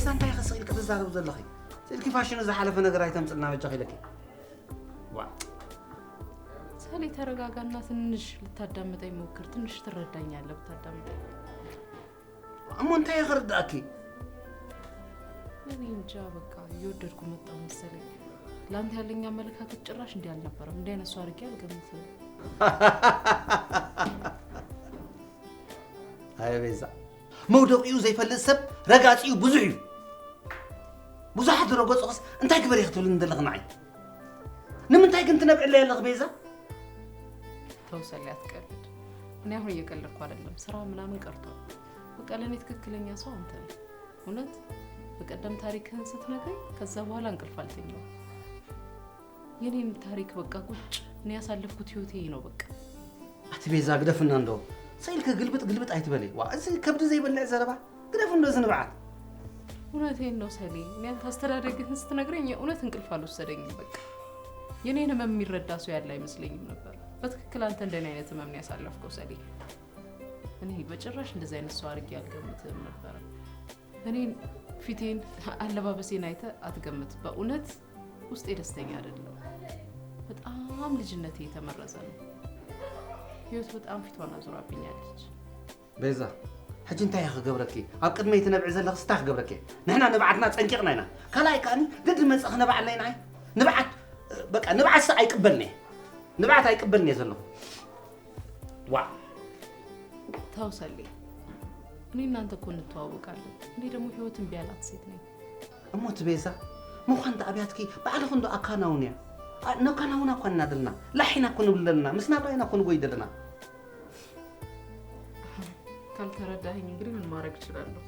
እዛ እንታይ ኢኺ ስቕ ኢልኪ ትዛረቢ ዘለኺ? ስኢልኪ ፋሽኑ ዝሓለፈ ነገር ኣይተምጽልና በጃኺ ኢለኪ። ዋ። ሳሊ ተረጋጋና፣ ትንሽ ልታዳምጠኝ ሞክር፣ ትንሽ ትረዳኛለህ ብታዳምጠኝ። እሞ እንታይ ኢኺ ክርዳእኪ? እኔ እንጃ በቃ እየወደድኩ መጣሁ መሰለኝ። ለአንተ ያለኝ አመለካከት ጭራሽ እንዲህ አልነበረም። እንዲህ አይነት ሰው አድርጌ አልገምትም። ኣየ ቤዛ፣ መውደቂኡ ዘይፈልጥ ሰብ ረጋጺኡ ብዙሕ እዩ። ብዙሓት ዝረገጹኽስ እንታይ ግበሪ ክትብልኒ ዘለኺ ንዓይ? ንምንታይ ግን ትነብዕለይ ኣለኺ ቤዛ? ተው ሰሊ፣ አትቀልድ። እኔ አሁን እየቀለድኩ አይደለም፣ ስራ ምናምን ቀርቷል። በቃ ለእኔ ትክክለኛ ሰው አንተ ነህ። እውነት በቀደም ታሪክህን ስትነግረኝ ከዛ በኋላ እንቅልፍ አልተኛሁም። የኔን ታሪክ በቃ ቁጭ፣ እኔ ያሳለፍኩት ህይወቴ ነው በቃ። ኣቲ ቤዛ ግደፍና እንዶ፣ ሰኢልኪ ግልብጥ ግልብጥ ኣይትበሊ። ዋ፣ እዚ ከብዲ ዘይበልዕ ዘረባ ግደፍ እንዶ፣ እዚ ንብዓት። እውነቴን ነው ሰሌ፣ እኔ አንተ አስተዳደግህን ስትነግረኝ የእውነት እንቅልፍ አልወሰደኝም። በቃ የኔን ህመም የሚረዳ ሰው ያለ አይመስለኝም ነበር። በትክክል አንተ እንደኔ አይነት ህመም ነው ያሳለፍከው ሰሌ። እኔ በጭራሽ እንደዚህ አይነት ሰው አድርጌ አልገምትህም ነበር። እኔን፣ ፊቴን፣ አለባበሴን አይተ አትገምት። በእውነት ውስጤ ደስተኛ አይደለም። በጣም ልጅነቴ የተመረዘ ነው። ህይወት በጣም ፊቷን አዙራብኛለች። ቤዛ፣ ሕጂ እንታይ እየ ክገብረኪ? ኣብ ቅድመይ ትነብዒ ዘለኽስ እንታይ ክገብረኪ? ንሕና ንብዓትና ጸንቂቕና ኢና። ካልኣይ ከኣኒ ግዲ መጸ ክነብዓልና ኢና። ንብዓት፣ በቃ ንብዓትስ ኣይቅበልኒ እየ። ንብዓት ኣይቅበልኒ እየ ዘለኹ። ዋ። ተው ሰሌ፣ እኔ እናንተ እኮ እንተዋወቃለን። እኔ ደግሞ ህይወት እምቢ ያላት ሴት ነኝ። እሞ እቲ ቤዛ፣ ምዃን ተኣብያትኪ ባዕልኺ እንዶ ኣካናውንያ። ኣ-፣ ነካናውና እኳ እናደልና፣ ላሕ ኢና እኮ ንብል ዘለና፣ ምስ ናብራ ኢና እኮ ንጎይ ዘለና። ካልተረዳኸኝ እንግዲህ ምን ማድረግ እችላለሁ?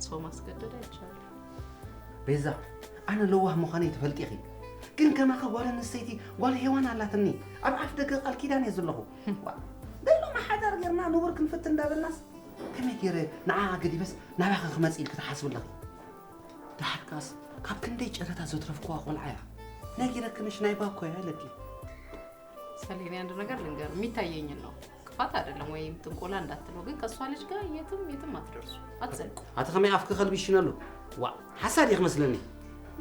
ሰው ማስገደድ አይቻልም። ቤዛ፣ ኣነ ለዋህ ምዃነይ ትፈልጢ ኢኺ። ግን ከማኺ ጓል ኣንስተይቲ፣ ጓል ሄዋን ኣላትኒ። ኣብ ኣፍ ደገ ቃል ኪዳን እየ ዘለኹ። ዋ፣ ደይ ሎሚ ሓዳር ጌርና ንቡር ክንፍትን እንዳበልናስ፣ ከመይ ገይረ ንዓኣ ገዲፈስ ናባኺ ክመጽእ ኢልኪ ትሓስቢ ኣለኺ? ደሓር ከኣስ፣ ካብ ክንደይ ጨረታ ዘትረፍኩዋ ቆልዓ እያ። ነጊረኪ ምሽ ናይ ባኮ እያ ኢለኪ። ሰሌ፣ እኔ አንድ ነገር ልንገር፣ የሚታየኝን ነው። ክፋት አይደለም ወይም ጥንቆላ እንዳትለው፣ ግን ከእሷ ልጅ ጋር የትም የትም አትደርሱ፣ አትዘልቁ። ኣቲ ከመይ ኣፍኪ ከልቢ ይሽነሉ? ዋ፣ ሓሳድ እየ ክመስለኒ።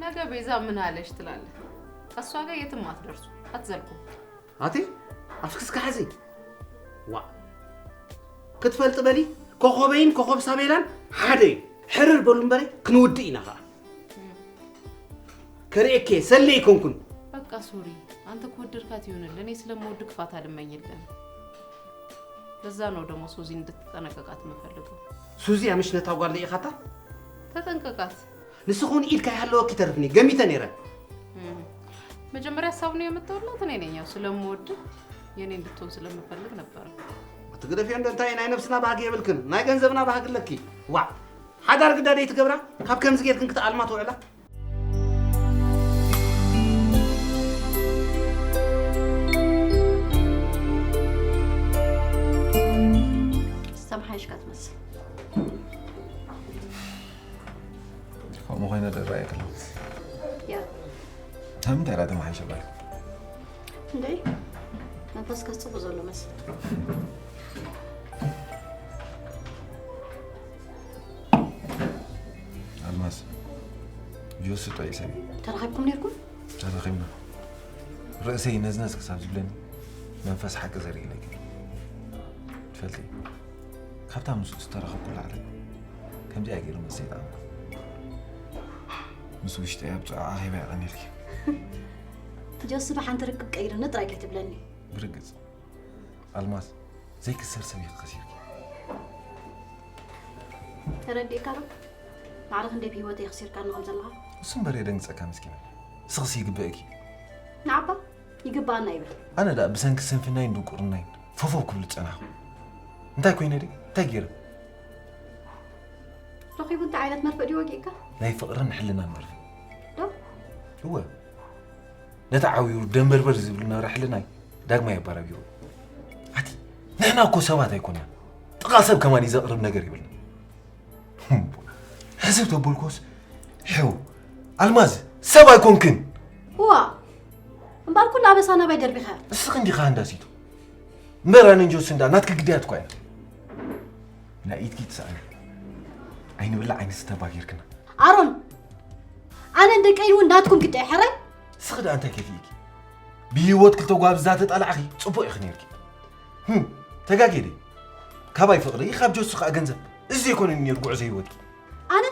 ነገ ቤዛ ምን አለሽ ትላለህ። ከእሷ ጋር የትም አትደርሱ፣ አትዘልቁ። ኣቲ ኣፍኪ እስከ ሓዚ። ዋ፣ ክትፈልጢ በሊ፣ ኮኾበይን ኮኾብ ሳቤላን ሓደ እዩ። ሕርር በሉ እምበረ፣ ክንውድእ ኢና ኸዓ። ከርእየኪ እየ፣ ሰሌ ኣይኮንኩን። በቃ ሶሪ፣ አንተ ከወደድካት ይሁንልህ። እኔ ስለምወድ ክፋት አልመኝልህም። ለዛ ነው ደግሞ ሱዚ እንድትጠነቀቃት የምፈልገው። ሱዚ ምሽ ነታ ጓል ኢኻታ? ተጠንቀቃት። ንስኺ እውን ኢድካ ይሃለወኪ ተርፍኒ፣ ገሚተ ነይረ። እም። መጀመሪያ ሀሳቡን ያመጣሁላት እኔ ነኝ። ያው ስለምወድ የኔ እንድትሆን ስለምፈልግ ነበረ። ትግደፍዮ እንዶ እንታይ ናይ ነብስና ባህጊ የብልክን፣ ናይ ገንዘብና ባህጊ ኣለኪ። ዋዕ፣ ሓዳር ግዳ ደይ ትገብራ፣ ካብ ከምዚ ጌርክን ክትኣልማ ትውዕላ። ዝተመሓየሽካ ትመስል። ከምኡ ኮይነ ዶ ይረኣየክላ? ያ ካብ ምንታይ ዳ ተመሓይሸ ባይ? እንዴ፣ መንፈስካ ጽቡቅ ዘሎ መስል። ኣልማዝ፣ ጆሲ ጥዑይ ሰብ እዩ። ተራኺብኩም ነይርኩም? ተራኺብና። ርእሰይ ነዝነዝ ክሳብ ዝብለኒ መንፈስ ሓቂ ዘርኢ ኢለኪ። ትፈልጢ፣ ካብታ ምስኡ ዝተራኸብኩ ላዕሊ ከምዚኣ ገይሩ መስተይ ጠዓምኩ። ምስ ውሽጠይ ኣብ ጽዑቕ ኣኼባ እያ ቀኒልኪ። ጆሲ፣ ብሓንቲ ርክብ ቀይርኒ ጥራይ ከይትብለኒ። ብርግጽ ኣልማዝ ዘይክሰር ሰብ ኢኺ ከሲርኪ። ተረዲእካ ዶ? ማዕረ ክንደይ ብህይወተይ ከሲርካኒ ከም ዘለኻ? እሱ እምበር የደንግጸካ ምስኪና። ንስኽሲ ይግበእኪ። ንዓባ ይግባኣና ይብል። ኣነ ደኣ ብሰንኪ ስንፍናይን ድንቁርናይን ፈፈው ክብል ዝጸናሕኩ። እንታይ ኮይነ ድየ? እንታይ ገይረ? ረኺቡ እንታይ ዓይነት መርፍእ ድዩ ወጊእካ? ናይ ፍቕርን ሕልናን መርፍእ። ዶ? እወ። ነቲ ዓውዩ ደንበርበር ዝብል ዝነበረ ሕልናይ ዳግማይ ኣባራቢሩ። ኣቲ ንሕና እኮ ሰባት ኣይኮናን። ጥቓ ሰብ ከማን እዩ ዘቕርብ ነገር ይብልና። ሕስብ ተበልኩስ፣ ሕው፣ ኣልማዝ፣ ሰብ ኣይኮንክን። ዋ፣ እምበር ኩሉ ኣበሳ ናባይ ደርቢኻ። እስኺ እንዲኻ ሃንዳሲቱ። እምበር ኣነ እንጆስ እንዳ ናትኪ ግዳያት እኳ እያ። ናይ ኢድኪ ትስኣኒ። ኣይንብላዕ ኣይንስተ ባጌርክና። ኣሮን፣ ኣነን ደቀይን እውን ናትኩም ግዳይ፣ ሕራይ? እስኺ ደኣ እንታይ ከፊእኪ? ብህይወት ክልተ ጓብዛ ተጣላዕኺ ጽቡቕ ኢኺ ነይርኪ። ህም፣ ተጋጌ ድየ? ካባይ ፍቕሪ፣ ካብ ጆሲ ኸኣ ገንዘብ። እዚ ዘይኮነኒ ነይሩ ጉዕዞ ህይወትኪ። ኣነ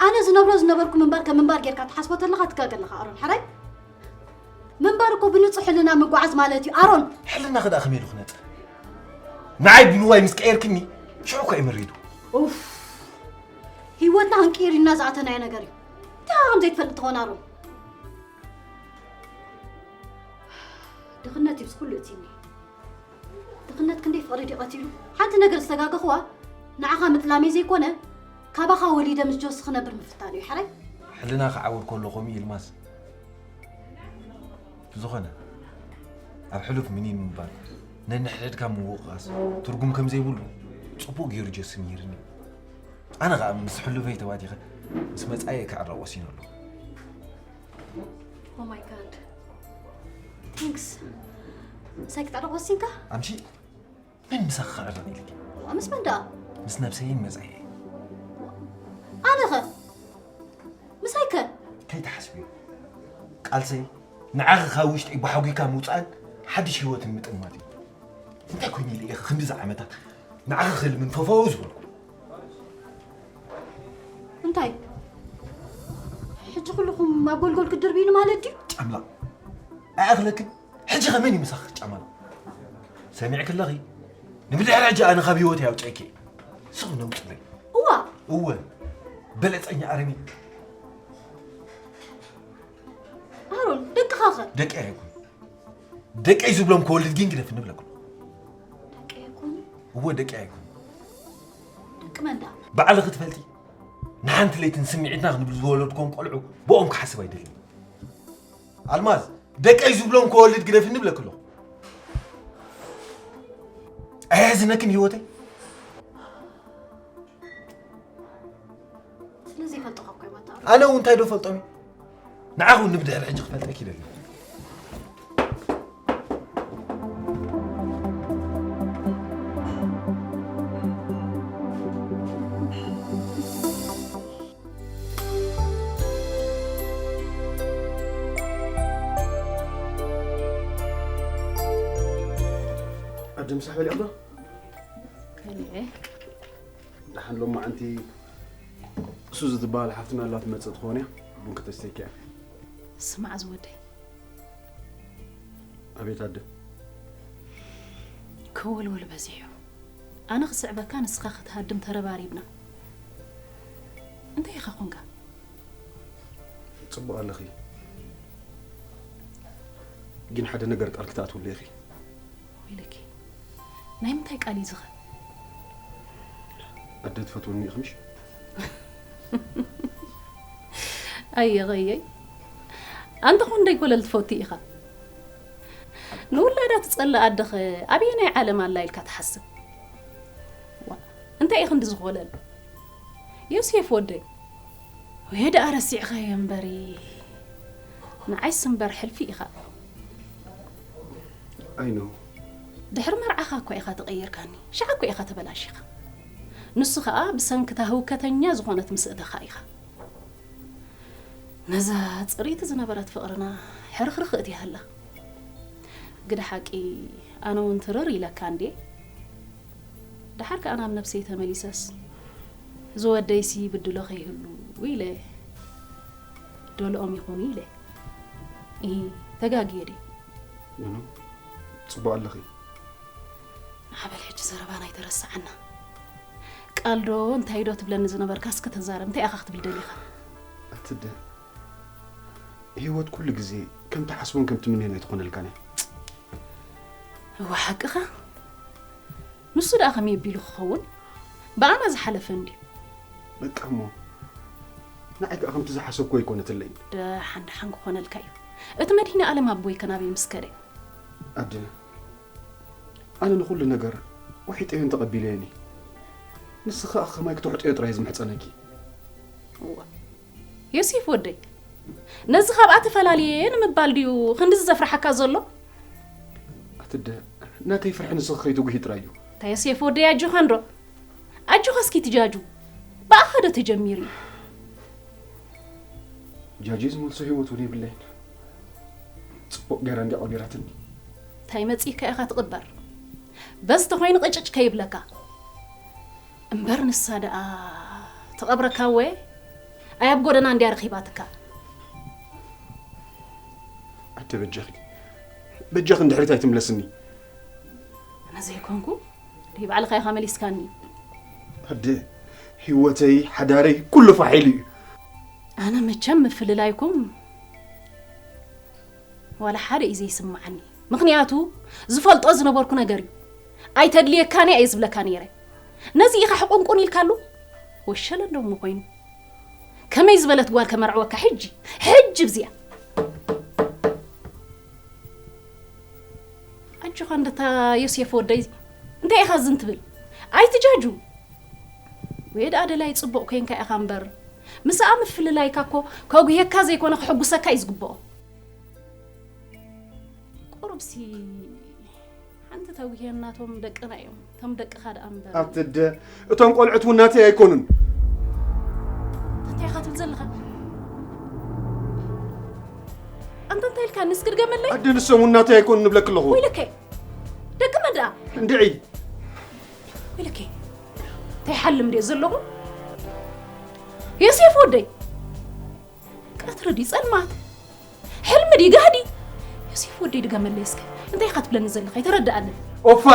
ኣነ ዝነብሮ ዝነበርኩ ምንባር ከም ምንባር ጌርካ ትሓስቦ ተለኻ ትጋገ ኣለኻ ኣሮን፣ ሕራይ? ምንባር እኮ ብንጹህ ሕልና ምጓዓዝ ማለት እዩ ኣሮን። ሕልናኺ ደኣ ከመይ ኢሉ ክነጽህ? ንዓይ ብንዋይ ምስ ቀየርክኒ ሽዑ እኮ እዩ መሪዱ። ኡፍ፣ ህይወትና ክንቅይር ኢልና ዝኣተናዮ ነገር እዩ። እንታይ ከም ዘይትፈልጥ ትኾን ኣሮን? ድኽነት እዩ ኩሉ እቲ ድኽነት ክንደይ ፍቕሪ ድዩ ቀቲሉ? ሓንቲ ነገር ዝተጋገኽዋ ንዓኻ ምጥላመይ ዘይኮነ፣ ካባኻ ወሊደ ምስ ጆሲ ክነብር ምፍታን እዩ፣ ሓራይ? ሕልና ክዓውር ከሎ ከምኡ እዩ፣ ኣልማዝ። ብዝኾነ፣ ኣብ ሕሉፍ ምኒን ምባል፣ ነንሕድሕድካ ምውቕቓስ ትርጉም ከም ዘይብሉ ጽቡቕ ገይሩ ጆሲ ምሂርኒ። ኣነ ኸኣ ምስ ሕሉፈይ ተባቲኸ ምስ መጻኢየ ክዕረቕ ወሲነ ኣለኹ። Oh my God. Thanks. ምሳይ ክትዕረቕ ወሲንካ? ኣምሺ፣ መን ምሳኺ ክዕረቕ ኢልኪ? ምስ መን ደኣ? ምስ ነብሰይን መጻኢየይ። ኣነኸ? ምሳይከ? ከይትሓስብዮ። ቃልሰይ ንዓኺ ካብ ውሽጠይ ብሓጒካ ምውጻእን ሓድሽ ህይወትን ምጥማትን እዩ። እንታይ ኮይነ ኢለ ኢኺ ክንድዚ ዓመታት ንዓኺ ክልምን ፈፈው ዝበልኩ? እንታይ? ሕጂ ኩልኹም ኣብ ጎልጎል ክትድርብዩኒ ማለት ድዩ? ጫምላቕ። ኣይኣኽለክን? ሕጂ ከ መን እዩ ምሳኺ ክጫማላቕ? ሰሚዕኪ ኣለኺ? ንብድሕሪ ሕጂ ኣነ ካብ ህይወተይ ኣውጽኤኪ እየ። ስኺ ነውጽለይ። እዋ። እወ። በለጸኛ ኣረሚን። ኣሮን፣ ደቅኻ ኸ? ደቀይ ኣይኮኑን። ደቀይ ዝብሎም ክወልድ ግን ግደፍኒ እብለኩም። ደቀይ ኣይኮኑን? እወ፣ ደቀይ ኣይኮኑን። ደቂ መን ደኣ? ባዕልኺ ትፈልጢ። ንሓንቲ ለይትን ስምዒትና ክንብል ዝወለድኩም ቆልዑ ብኦም ክሓስብ ኣይደልን። ኣልማዝ፣ ደቀይ ዝብሎም ክወልድ ግደፍኒ እብለኪ ኣለኹ። ኣየሕዝነክን ህይወተይ? ስለዚ ይፈልጡኻ እኮ እዮም ኣታ። ኣነ እውን እንታይ ዶ ፈልጦም እዩ? ንዓኹም ንብድሕሪ ሕጂ ክፈልጠኪ ይደሊ። ኣደ ምሳሕ በሊዕዶ? በሊዐ። ደሓን ሎማዓንቲ ሱዚ ትበሃል ሓፍትና ኣላ ትመጽእ ትኸውን እያ። ቡን ከተስተይኪ እያ። ስማዕ ዝወደይ። ኣቤት ኣደ። ክውልውል በዚሑ። ኣነ ክስዕበካ ንስኻ ክትሃድም ተረባሪብና። እንታይ ኢኻ ኮንካ? ጽቡቕ ኣለኺ። ግን ሓደ ነገር ቃል ክትኣትውሉ ኢኺ። ወይለኪ፣ ናይ ምንታይ ቃል እዩ ዝኸ? ኣደ ትፈትውኒ ኢኺ ምሽ? ኣየኸየይ፣ ኣንተ ኹን ደይ ኮለል ትፈቱ ኢኻ። ንውላዳ ትጸልእ ኣደኸ ኣበየናይ ዓለም ኣላ ኢልካ ትሓስብ? ዋ፣ እንታይ ኢኺ እንዲ ዝኾለል? ዮሴፍ ወደይ፣ ወይ ደኣ ረሲዕኻዮ እምበሪ፣ ንዓይስ እምበር ሕልፊ ኢኻ። I know። ድሕሪ መርዓኻ እኳ ኢኻ ተቐይርካኒ፣ ሽዓ እኮ ኢኻ ተበላሺኻ። ንሱ ኸኣ ብሰንኪ እታ ህውከተኛ ዝኾነት ምስእተኻ ኢኻ። ነዛ ጽርይቲ ዝነበረት ፍቕርና ሕርኽርኽ እትይሃላ። ግደ ሓቂ ኣነ እውን ትርር ኢለካ እንዴ? ደሓር ከኣ ናብ ነብሰይ ተመሊሰስ፣ እዚ ወደይሲ ብድሎ ከይህሉ ኢለ፣ ደልኦም ይኹኑ ኢለ። እሂ፣ ተጋግየ ድየ? ኖኖ፣ ጽቡቕ ኣለኺ። ንዓ በል ሕጂ ዘረባና ኣይተረስዓና። ቃል ዶ እንታይ ዶ ትብለኒ ዝነበርካ እስከ ተዛረብ፣ እንታይ ኢኻ ክትብል ደሊኻ? ኣትደ፣ ህይወት ኩሉ ግዜ ከም ትሓስቦን ከም ትምነዮን ኣይትኾነልካን እያ። እወ ሓቅኻ። ንሱ ደኣ ከመይ ኣቢሉ ክኸውን? ብኣና ዝሓለፈ እንድዩ። በቃ እሞ፣ ንዓይ ከኣ ከምቲ ዝሓሰብኩ ኣይኮነትለይን። ደሓን ደሓን ክኾነልካ እዩ። እቲ መድሂነ ኣለም ኣቦይ ከ ናበይ ምስ ከደ? ኣደ፣ ኣነ ንኹሉ ነገር ውሒጠዮን ተቐቢለዮን እየ። ንስኺ ከኣ ከማይ ክትውሕጠዮ ጥራይ እየ ዝምሕጸነኪ። እዋ፣ ዮሴፍ ወደይ፣ ነዚ ካብኣ ተፈላልየ ንምባል ድዩ ክንድዚ ዘፍርሓካ ዘሎ? ኣትደ፣ ናተይ ፍርሒ ንስኺ ከይትጉሂ ጥራይ እዩ። እንታይ ዮሴፍ ወደይ፣ ኣጆኻ እንዶ። ኣጆኻ እስኪ ትጃጁ። ብኣኻ ዶ ተጀሚሩ እዩ? ጃጂ ዝመልሶ ህይወት እውን የብለይን። ጽቡቕ ገይራ እንድያ ቀቢራትኒ። እንታይ መጺእካ ኢኻ ትቕበር? በዚ ተኾይኑ ቅጭጭ ከይብለካ። እምበር ንሳ ደኣ ትቐብረካ ወየ? ኣይ ኣብ ጎደና እንድያ ረኺባትካ። ኣደ በጃኺ፣ በጃኺ እንድሕሪት ኣይትምለስኒ። ኣነ ዘይኮንኩ ደይ ባዕልኻ ኢኻ መሊስካኒ። ኣደ፣ ህይወተይ፣ ሓዳረይ፣ ኩሉ ፋሕ ኢሉ እዩ። ኣነ መቸም ምፍልላይኩም ዋላ ሓደ እዩ ዘይስምዓኒ። ምኽንያቱ ዝፈልጦ ዝነበርኩ ነገር እዩ። ኣይተድልየካን እየ ዝብለካ ነይረ። ነዚ ኢኻ ሕቁንቁን ኢልካሉ? ወሸለ እንዶ እሞ ኮይኑ። ከመይ ዝበለት ጓል ከመርዕወካ ሕጂ? ሕጂ ብዚኣ። ኣጆኻ እንደታ ዮሴፍ ወደይ፣ እንታይ ኢኻ ዝን ትብል? ኣይትጃጁ። ወይ ደኣ ደላይ ጽቡቕ ኮንካ ኢኻ እምበር፣ ምስኣ ምፍልላይካ እኮ ከጉህየካ ዘይኮነ ክሕጉሰካ እዩ ዝግብኦ። ቁሩብሲ ሓንቲ ተጉህየና፣ ቶም ደቅና እዮም፣ ቶም ደቅኻ ደኣ እምበር። ኣትደ፣ እቶም ቆልዑት እውን ናተይ ኣይኮኑን። እንታይ ኢኻ ትብል ዘለኻ? ኣንተ እንታይ ኢልካ? ንስኪ ድገመለይ። ኣደ፣ ንሶም እውን ናተይ ኣይኮኑን ንብለኪ ኣለኹ። ወይለከ፣ ደቂ መን ደኣ? እንድዒ። ወይለከ፣ እንታይ ሓልም ድየ ዘለኹ? ዮሴፍ ወደይ፣ ቀትሪ ድዩ ጸልማት? ሕልሚ ድዩ ጋህዲ? ዮሴፍ ወደይ ድገመለይ እስከ። እንታይ ኢኻ ትብለኒ ዘለኻ? ይተረድኣኒ። ኦፋ፣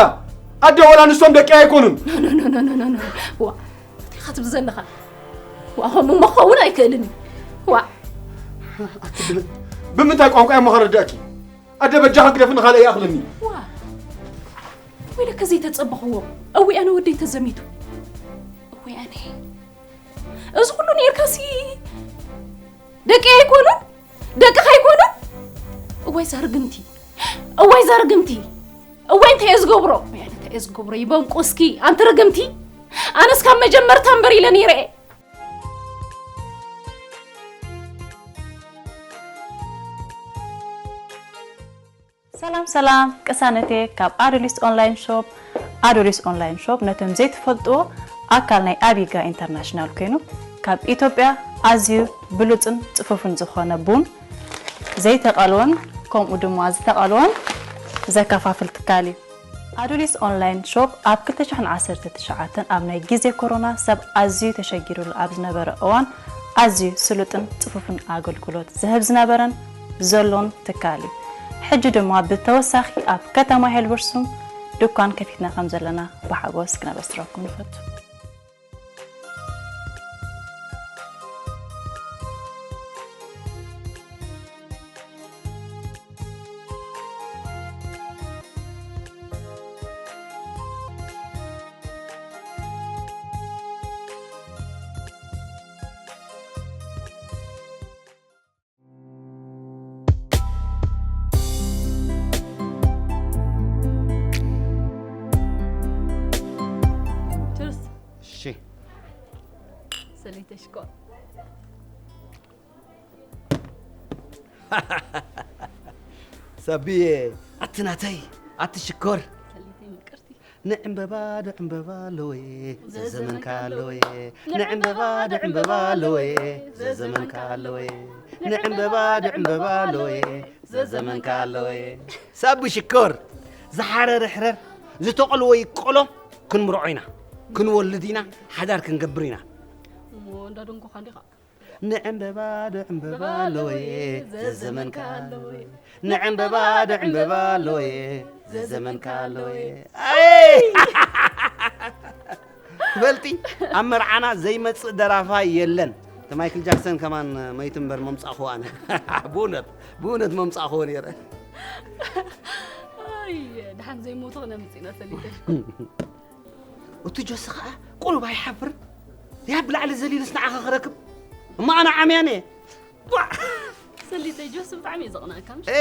ኣደ፣ ወላ ንሶም ደቂ ኣይኮኑን። ኖ፣ ኖ፣ ኖ፣ ኖ፣ ኖ፣ ኖ። ዋ፣ እንታይ ኢኻ ትብል ዘለኻ? ዋ፣ ከምኡ እሞ ክኸውን ኣይክእልን እዩ። ዋ። ኣቲ ብ-፣ ብምንታይ ቋንቋ እሞ ከረዳእኪ? ኣደ፣ በጃኻ ግደፍኒ፣ ካልእ ይኣኽለኒ። ዋ። ወይለከ ዘይተጸበኽዎ። እወ ኣነ ወደይ ተዘሚቱ። እወ ኣነ። እዚ ኩሉ ኔርካሲ ደቂ ኣይኮኑን? ደቅኻ ኣይኮኑን? እዋይ ዛርግምቲ። እዋይ ዛርግምቲ። እዋይ እንታይ እየ ዝገብሮ? እዋይ ኣነ እንታይ እየ ዝገብሮ? ይበንቁ እስኪ ኣንቲ ርግምቲ። ኣነስ ካብ መጀመርታ እምበር ኢለ ኔረ እየ። ሰላም ሰላም ቅሳነቴ ካብ ኣዶሊስ ኦንላይን ሾፕ። ኣዶሊስ ኦንላይን ሾፕ ነቶም ዘይትፈልጥዎ ኣካል ናይ ኣቢጋ ኢንተርናሽናል ኮይኑ ካብ ኢትዮጵያ ኣዝዩ ብሉጽን ጽፉፍን ዝኾነ ቡን ዘይተቐልወን ከምኡ ድማ ዝተቐልወን ዘከፋፍል ትካል እዩ። ኣዶሊስ ኦንላይን ሾፕ ኣብ ክልተ ሽሕን ዓሰርተ ትሽዓተን ኣብ ናይ ግዜ ኮሮና ሰብ ኣዝዩ ተሸጊሩሉ ኣብ ዝነበረ እዋን ኣዝዩ ስሉጥን ጽፉፍን ኣገልግሎት ዝህብ ዝነበረን ዘሎን ትካል እዩ። ሕጂ ድማ ብተወሳኺ ኣብ ከተማ ሄልበርሱም ድኳን ከፊትና ከም ዘለና ብሓጎስ ክነበስረኩም ንፈቱ። ችርስ። እሺ። ሰለይተይ ሽኮር። ሳቢየ፣ ኣቲ ናተይ፣ ኣቲ ሽኮር። ሰለይተይ ምቅርቲ። ንዕምበባ ዶ ዕምበባ ኣለወየ፣ ዘዘመንካ ኣለወየ። ንዕምበባ ዶ ዕምበባ ኣለወየ፣ ዘዘመንካ ኣለወየ። ንዕምበባ ዶ ዕምበባ ኣለወየ፣ ዘዘመንካ ኣለወየ። ሳቢ ሽኮር፣ ዝሓረረ ሕረር፣ ዝተቆልወ ይቆሎ፣ ክንምርዖ ኢና፣ ክንወልድ ኢና፣ ሓዳር ክንገብር ኢና። እሞ እንዳደንጎኻ እንዲኻ። ንዕምበባ ዶ ዕምበባ ኣለወየ፣ ዘዘመንካ ኣለወየ። ንዕምበባ ዶ ዕምበባ ኣለወየ፣ ዘዘመንካ ኣለወየ። ኣይ! ትፈልጢ፣ ኣብ መርዓና ዘይመጽእ ደራፋይ የለን። እቲ ማይክል ጃክሰን ከማን መይቱ እምበር መምጻእኹዎ ኣነ። ብእውነት፣ ብእውነት መምጻእኹዎ ነይረ። ኣይ፣ ደሓን ዘይሞቱ ክነምጽእ ኢና ሰሊተሽ። እቲ ጆሲ ኸዓ ቁሩብ ኣይሓፍርን? ያብ ላዕሊ ዘሊሉስ ንዓኻ ክረክብ? እሞ ኣነ ዓምያን እየ። ቧዕ! ሰሊተይ ጆሲ ብጣዕሚ እዩ ዘቕንኣካ፣ ምሽ? ኤ፣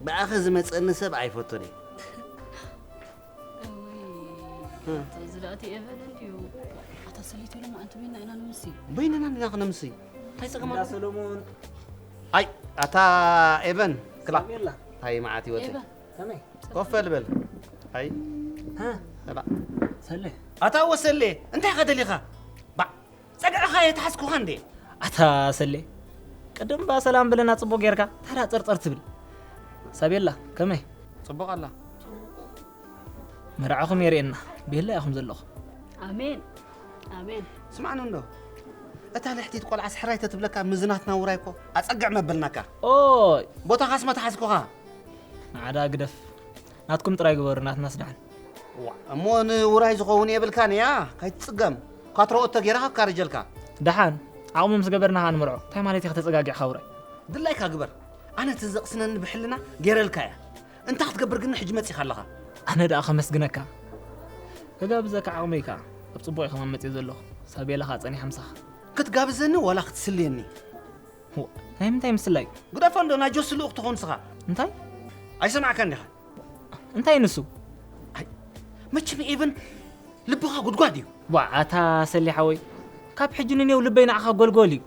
ብኣኺ ዝመጸኒ ሰብ ኣይፈቱን እየ። እውይ፣ እ። እዚ ደኣ እቲ ኤቨን እንድዩ። ኣታ ሰሊተይ ሎማዓንቲ በይንና ኢና ንምሲ። በይንና እንዲና ክነምሲ። እንታይ ጸገም እንዳ ኣለዎ? ሰሎሞን። ኣይ፣ ኣታ ኤቨን፣ ክላ። ሰላም የላ። እንታይ መዓት ህይወተይ? ኤቨን። ከመይ? ኮፍ በል በል። ኣይ። ሃ? እባ። ሰሌ። ኣታ ወሰሌ፣ እንታይ ኢኻ ደሊኻ? ባዕ፣ ጸግዕኻ እየ ተሓዝኩኻ እንዴ? ኣታ ሰሌ፣ ቅድም እባ ሰላም ብለና ጽቡቕ ጌርካ፣ ታዲያ ጸርጸር ትብል። ሳቤላ፣ ከመይ? ጽቡቕ ኣላ። መርዓኹም የርእየና፣ ቤላ ኢኹም ዘለኹም። ኣሜን፣ ኣሜን። ስማዕኒ እንዶ፣ እታ ልሕቲት ቆልዓ ስሕራይ ተትብለካ፣ ምዝናትና ውራይ እኮ ኣጸግዕ መበልናካ። ኦይ! ቦታኻስ መታሓዝኩኻ። ንዓዳ ግደፍ። ናትኩም ጥራይ ግበሩ፣ ናትናስ ደሓን። ዋ፣ እሞ ንውራይ ዝኸውን የብልካን እያ፣ ካይትጽገም። ካትሮ ኦቶ ጌራ ካካርጀልካ። ደሓን፣ ዓቕሚ ምስ ገበርና ኸኣ ንምርዖ። እንታይ ማለት ኢኻ ተጸጋጊዕኻ ውራይ? ድላይካ ግበር። ኣነ እቲ ዘቕስነኒ ብሕልና ጌረልካ እያ። እንታይ ክትገብር ግን ሕጂ መጺኻ ኣለኻ? ኣነ ደኣ ከመስግነካ። ክጋብዘካ ዓቕመይ ከኣ። ኣብ ጽቡቕ ኢኻ መጺእ ዘለኹ። ሳቤላ ኸኣ ጸኒሓ ምሳኻ። ክትጋብዘኒ ዋላ ክትስልየኒ? ዋ፣ ናይ ምንታይ ምስላይ? ግደፎ እንዶ፣ ናይ ጆሲ ልኡኽ ትኾን ንስኻ። እንታይ? ኣይሰማዕካን ዲኻ? እንታይ ንሱ? ኣይ፣ መቸም ኤቨን ልብኻ ጉድጓድ እዩ። ዋ፣ ኣታ ሰሊ ሓወይ፣ ካብ ሕጂ ንኔው ልበይ ንዓኻ ጎልጎል እዩ።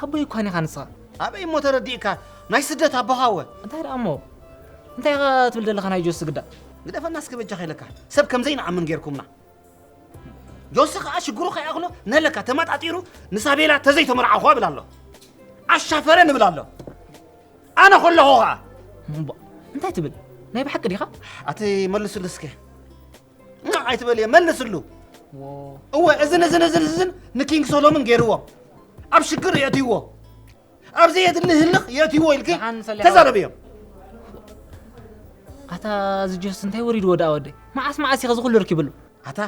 ኣቦይ እኳ ኒኻ ንስኻ። ኣበይ እሞ ተረዲእካ? ናይ ስደት ኣቦኻ እወ። እንታይ ደኣ እሞ? እንታይ ኢኻ ትብል ዘለኻ ናይ ጆሲ ግዳ? ግደፈና እስኪ በጃኻ ኢለካ። ሰብ ከም ዘይንኣምን ጌርኩምና። ጆሲ ኸኣ ሽግሩ ከይኣኽሎ ነለካ ተመጣጢሩ ንሳቤላ ተዘይተመርዓኹ እብል ኣሎ። ኣሻፈረ ንብል ኣሎ። ኣነ ከለኹ ኸኣ። እምቧ፣ እንታይ ትብል? ናይ ብሓቂ ዲኻ? ኣቲ መልስሉ እስከ። እም፣ ኣይትበል እየ፣ መልስሉ። ዎ። እወ፣ እዝን፣ እዝን፣ እዝን፣ እዝን ንኪንግ ሶሎሞን ገይርዎ። ኣብ ሽግር የእትይዎ። ኣብ ዘየድሊ ህልኽ የእትይዎ ኢልኪ ደሓን ሰሊሕ ተዛረብዮም። ኣታ፣ እዚ ጆስ እንታይ ወሪድዎ ደኣ ወደይ? መዓስ መዓስ ኢኸ እዚ ኩሉ ርኪብሉ? ኣታ፣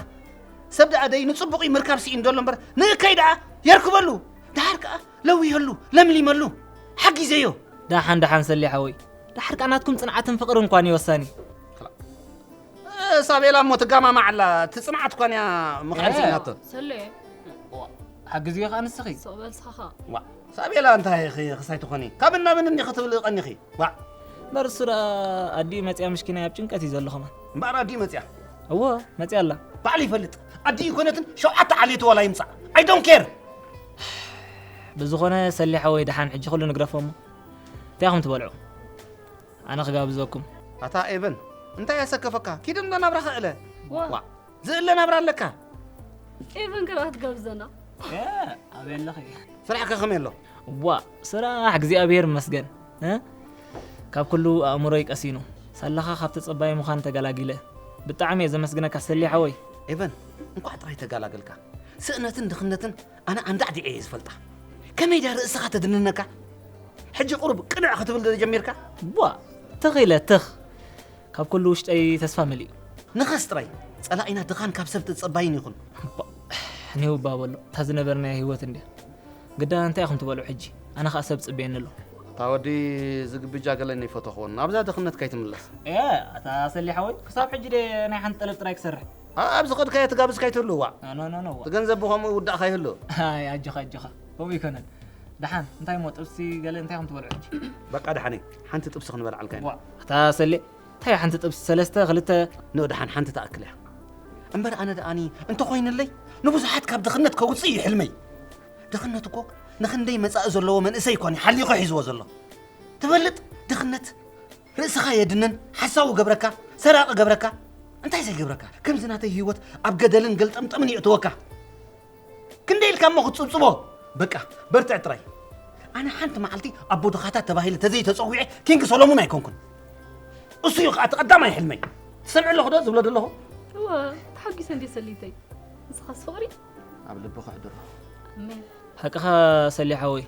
ሰብ ደኣ ደይ ንጽቡቕ ምርካብ ስኢን ደሎ እምበር፣ ንእከይ ደኣ የርክበሉ። ደሓር ከኣ ለውየሉ፣ ለምሊመሉ፣ ሓጊዘዮ። ደሓን፣ ደሓን ሰሊ ሓወይ። ደሓር ከኣ ናትኩም ጽንዓትን ፍቕርን እኳ እዩ ወሳኒ። ሳቤላ እሞ ትጋማማዕ ኣላ፣ እቲ ጽንዓት እኳ እያ ምኽኣል ስኢናቶ። ሰሌ፣ ሓግዝዮ ከኣ ንስኺ። ስቕ በል ንስኻ ኸኣ። ዋ፣ ሳቤላ እንታይ ኢኺ ክሳይ ትኾኒ? ካብን ናብን እንዲኺ ክትብሊ ቀኒኺ። ዋ። እምበር እሱ ደኣ ኣዲኡ መጺኣ፣ ምሽኪናይ ኣብ ጭንቀት እዩ ዘሎ ከማን። እምበኣር ኣዲኡ መጺኣ? እወ፣ መጺኣ ኣላ። ባዕሉ ይፈልጥ። ኣዲኡ ኣይኮነትን፣ ሸውዓተ ዓሌቱ ዋላ ይምጻእ። I don't care። ብዝኾነ ሰሊ ሓወይ፣ ደሓን ሕጂ ኩሉ ንግደፎ እሞ እንታይ ኢኹም ትበልዑ? ኣነ ክጋብዘኩም። ኣታ ኤቨን፣ እንታይ ኣሰከፈካ? ኪድ እንዶ ናብራኻ እለ። ዋ። ዋ፣ ዝእለ ናብራ ኣለካ። ኤቨን፣ ከ ደኣ ትጋብዘና? እ፣ ኣበይ ኣለኺ? ስራሕ ከ ከመይ ኣሎ? ዋ፣ ስራሕ እግዚኣብሔር ይመስገን። እ? ካብ ኩሉ ኣእምሮይ ቀሲኑ። ሳላኻ ካብ ተጸባይ ምዃን ተገላጊለ። ብጣዕሚ እየ ዘመስግነካ ሰሊ ሓወይ። ኤቨን፣ እንኳዕ ጥራይ ተገላገልካ። ስእነትን ድኽነትን ኣነ ኣንዳዕዲዐ እየ ዝፈልጣ። ከመይ ድያ ርእስኻ ተድንነካ? ሕጂ ቁሩብ ቅንዕ ክትብል ዶ ጀሚርካ? ቧ፣ ትኽ ኢለ ትኽ። ካብ ኩሉ ውሽጠይ ተስፋ መሊኡ። ንኸስ ጥራይ፣ ጸላኢና ድኻን ካብ ሰብ ተጸባይን ይኹን። ቧ፣ ኔው እባ በሎ፣ እታ ዝነበርናያ ህይወት እንድያ። ግዳ እንታይ ኢኹም ትበልዑ ሕጂ? ኣነ ኸኣ ሰብ ጽበየኒ ኣሎ። እታ ወዲ ዝግብጃ ገለ ይፈትዎ ክኸውን። ናብዛ ድኽነት ከይትምለስ። ኤ፣ ኣታ ሰሊ ሓወይ፣ ክሳብ ሕጂ ደ ናይ ሓንቲ ጠለብ ጥራይ ክሰርሕ? ኣ-፣ ኣብ ዝኸድካዮ ትጋብዝ ከይትህሉ፣ ዋዕ። ኖ፣ ኖ፣ ኖ፣ ዋዕ። እቲ ገንዘብ ብኸምኡ ይውዳእ ከይህሉ። ኣይ፣ ኣጆኻ፣ ኣጆኻ። ከምኡ ኣይኮነን። ደሓን፣ እንታይ እሞ ጥብሲ ገለ እንታይ ኢኹም ትበልዑ ሕጂ? በቃ ደሓነይ፣ ሓንቲ ጥብሲ ክንበልዓልካ ኢና። ዋዕ፣ ኣታ ሰሌ፣ እንታይ ሓንቲ ጥብሲ፣ ሰለስተ፣ ክልተ? ኖ፣ ደሓን ሓንቲ ትኣክል እያ። እምበር ኣነ ደኣኒ እንተኾይንለይ፣ ንብዙሓት ካብ ድኽነት ከውጽእ እዩ ሕልመይ። ድኽነት እኮ ንኽንደይ መጻኢ ዘለዎ መንእሰይ እኮ እዩ ሓሊኹ ሒዝዎ ዘሎ። ትፈልጥ፣ ድኽነት ርእስኻ የድንን፣ ሓሳዊ ገብረካ፣ ሰራቒ ገብረካ፣ እንታይ ዘይገብረካ? ከምዚ ናተይ ህይወት ኣብ ገደልን ገልጠምጠምን የእትወካ። ክንደይ ኢልካ እሞ ክትጽብጽቦ? በቃ፣ በርትዕ ጥራይ። ኣነ ሓንቲ መዓልቲ ኣቦ ድኻታት ተባሂለ ተዘይተጸዊዐ ኪንግ ሰሎሙን ኣይኮንኩን። እሱ እዩ ኸኣ እቲ ቀዳማይ ሕልመይ። ትሰምዒ ኣለኹ ዶ ዝብሎ ዘለኹ? እወ፣ ተሓጒሰ እንድየ ሰሊተይ። ንስኻስ ፍቕሪ? ኣብ ልቢ ከሕድሮ። ኣሜን። ሓቅኻ ሰሊ ሓወይ።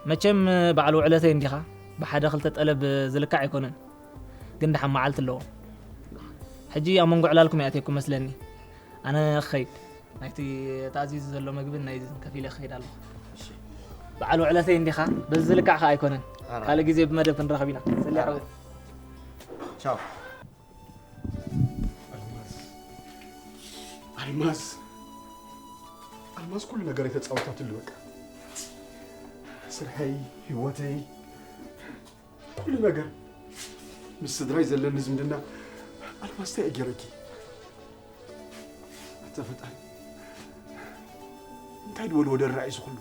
መቸም በዓል ውዕለተይ እንዲኻ፣ ብሓደ ክልተ ጠለብ ዝልካዕ ኣይኮነን። ግን ደሓን መዓልቲ ኣለዎ። ሕጂ ኣብ መንጎ ዕላልኩም ይኣትየኩም መስለኒ። ኣነ ክኸይድ። ናይቲ ተኣዚዙ ዘሎ መግብን ናይዝን ከፊለ ክኸይድ ኣለኹ። እሺ። በዓል ውዕለተይ እንዲኻ፣ በዚ ዝልካዕ ከኣ ኣይኮነን። ኣረ። ካልእ ግዜ ብመደብ ክንራኸብ ኢና። ሰሊ ኣረ። ሓወይ። ቻው። ኣልማዝ፣ ኣልማዝ፣ ኣልማዝ ኩሉ ነገረይ ተጻዊታትሉ በቃ። ስርሐይ፣ ህይወተይ፣ ኩሉ ነገር። ምስ ስድራይ ዘለኒ ዝምድና ኣልማዝ እንታይ እየ ገይረኪ? ኣታ ፈጣሪ፣ እንታይ ድበልዎ ደራኢ እዚ ኩሉ?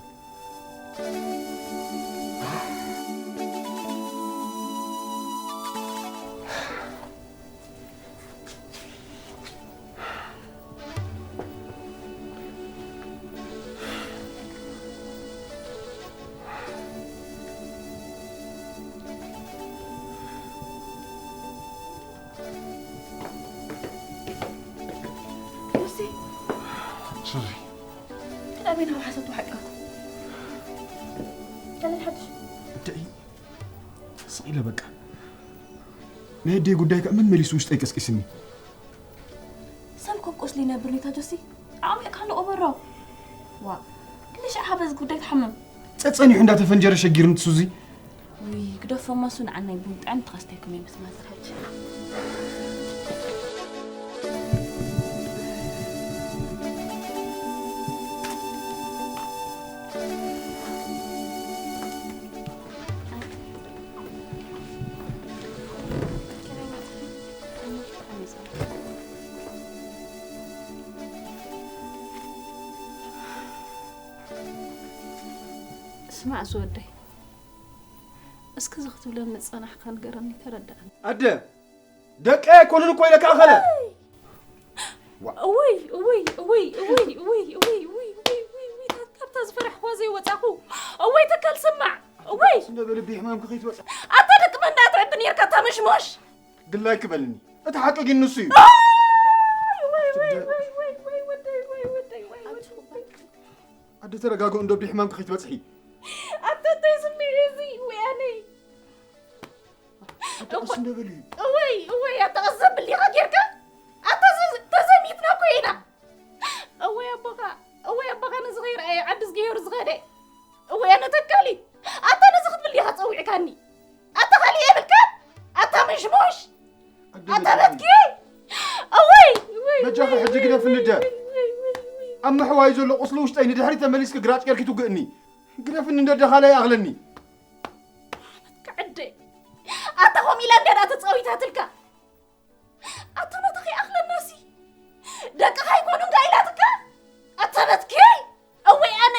ግን ኣብ ሓሳብ ተዋሒጥካ እኮ። ቀለል ሓድሽ። እንታይ? ስቕ ኢለ በቃ። ናይ ኣደይ ጉዳይ ከኣ መመሊሱ ውሽጠይ ቀስቂስኒ። ሰብ ከም ቁስሊ ይነብር ኔታ ጆሲ። ዓሚቕካ ንቕበሮ። ዋ፣ ክንደይ ሻዕ በዚ ጉዳይ ትሓምም? ጸጸኒሑ እንዳተፈንጀረ ሸጊርኒ ትሱዚ። ውይ፣ ግደፎ ማሱ፣ ንዓናይ ቡን ጥዕም ትኸስተይኩም እየ ምስ ማዘር ሕጂ። ስማዕ ዝወደይ፣ እስኪ እዚ ክትብለኒ ዝጸናሕካ ንገረኒ፣ ተረድኣኒ። ኣደ፣ ደቀይ ኣይኮኑን እኮ ኢለ ክኣኸለ። ዋ። እውይ፣ እውይ፣ እውይ፣ እውይ፣ እውይ፣ እውይ፣ እውይ፣ እውይ፣ እውይ፣ እውይ፣ እውይ፣ ካብ-፣ ካብታ ዝፈራሕክዋ ዘይወጻኹ። እውይ፣ ትካል ስማዕ። እውይ። እንደ በልቢ ሕማም ከይትወጽእ። ኣታ ደቂ መን ትዕቢ ነርካ፣ ተመሽሞሽ። ግላይ ክበልኒ። እቲ ሓቂ ግን ንሱ እዩ። እውይ፣ እውይ፣ እውይ፣ ትደ- እውይ፣ እውይ፣ እውይ፣ ወደይ፣ እውይ፣ ወደይ፣ እውይ፣ ወደይ። ኣደ ተረጋግኦ፣ እንዶ ብሕማም ከይትበጽሒ። ኣታ እንታይ ስምዒት እዚ? እውይ፣ ኣነ። ኣታ ቀስ እንዶ በሊ። እወይ፣ እወይ፣ ኣታ ቀስ ዘብል ዲኻ ጌርካ? ኣታ ዘ-፣ ተዘሚትና እኮ ኢና። እወይ ኣቦኻ፣ እወይ ኣቦኻ ነዚ ከይረኣየ ዓዲ ዝገየሩ ዝኸደ። እወይ ኣነ ተካሊት። ኣታ ነዚ ክትብል ዲኻ ጸዊዕካኒ? ኣታ ካልእ የብልካ? ኣታ ምሽሙሽ። ኣታ በትኪ። እወይ፣ እወይ፣ በጃኺ እወይ፣ ሕጂ ግደፍኒ እወይ፣ ደ። እወይ፣ እወይ፣ እወይ፣ እወይ። ኣብ ምሕዋይ ዘሎ ቁስሊ ውሽጠይ ንድሕሪት ተመሊስኪ ግራጭ ጌርኪ ትውግእኒ። ግደፍኒ እንደ ደኻላይ ኣኽለኒ። ክዕደ። ኣታ ከምኡ ኢላ እንድያ ደኣ ተጻዊታትልካ። ኣታ ናታ ከይኣኽለናሲ። ደቅኻ ኣይኮኑን ደኣ ኢላትካ። ኣታ በትኪ። እወይ ኣነ።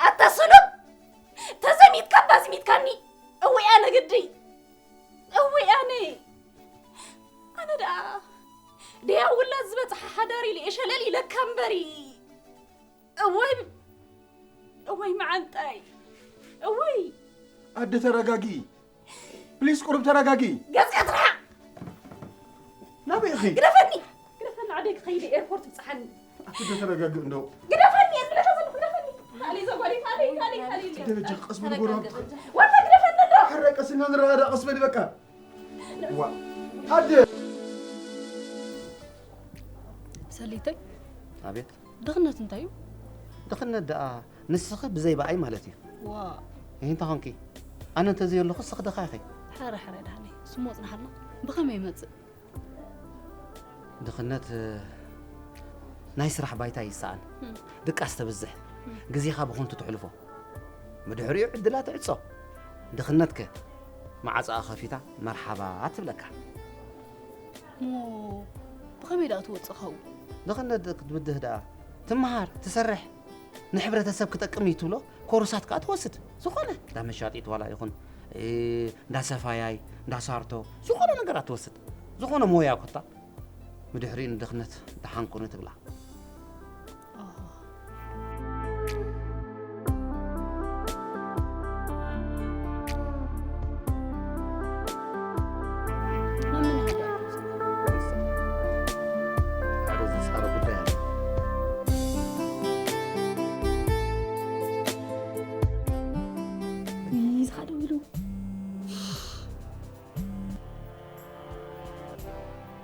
ኣታ ስሉብ። ተዘሚትካ ባዝሚትካኒ። እወይ ኣነ ግዲ። እወይ ኣነ። ኣነ ደኣ ደያ ውላድ ዝበጽሓ ሓዳር ኢለ እየ ሸለል ኢለካ እምበሪ። እወይ፣ እወይ መዓንጣይ፣ እወይ። ኣደ ተረጋጊ፣ ፕሊስ ቁሩብ ተረጋጊ። ገጽካ ትርሓቕ። ናበይ ኢኺ? ግደፈኒ፣ ግደፈኒ፣ ዓደይ ክኸይድ እየ፣ ኤርፖርት ብጽሓኒ። ኣደ ተረጋጊ እንዶ። ግደፈኒ፣ እየ ዝብለካ ዘለኹ፣ ግደፈኒ። ካልእ ዘጓዲፍ፣ ካልእ፣ ካልእ፣ ካልእ። ኣደ በጃ ቀስ በሊ ጎረባብቲ። ዋላ ግደፈኒ እንዶ። ሕረ ቀስ ኢልና ንረኣዳ፣ ቀስ በሊ በቃ። ዋ፣ ኣደ። ሰሊተይ። ኣቤት። ድኽነት እንታይ እዩ? ድኽነት ደኣ ንስኺ ብዘይ ብኣይ ማለት እዩ። ዋ። ይህ እንተ ኾንኪ፣ ኣነ እንተዘየለኹ ንስኺ ድኻ ኢኺ። ሕረ፣ ሕረ፣ ደሓነይ። ስሙ ኣጽንሓልና። ብኸመይ ይመጽእ? ድኽነት፣ እ፣ ናይ ስራሕ ባይታ ይሰኣን። እም። ድቃስ ተብዝሕ። እም። ግዜኻ ብኸንቱ ተሕልፎ። ብድሕሪኡ ዕድላ ትዕጾ። ድኽነትከ መዓጻኣ ከፊታ መርሓባ ትብለካ። እሞ ብኸመይ ደኣ ትወጽእ ኸው? ድኽነት ክትብድህ ደኣ ትመሃር፣ ትሰርሕ፣ ንሕብረተሰብ ክጠቅም እዩ ትብሎ ኮርሳት ከኣ ትወስድ። ዝኾነ እንዳ መሻጢት ዋላ ይኹን፣ እ፣ እንዳ ሰፋያይ፣ እንዳ ሳርቶ፣ ዝኾነ ነገራት ትወስድ። ዝኾነ ሞያ ኮታ። ብድሕሪኡ ንድኽነት ደሓን ኩኑ ትብላ። ሓደ ዝጻረ ጉዳይ ኣሎ። ይዝኻ ደው ኢሉ።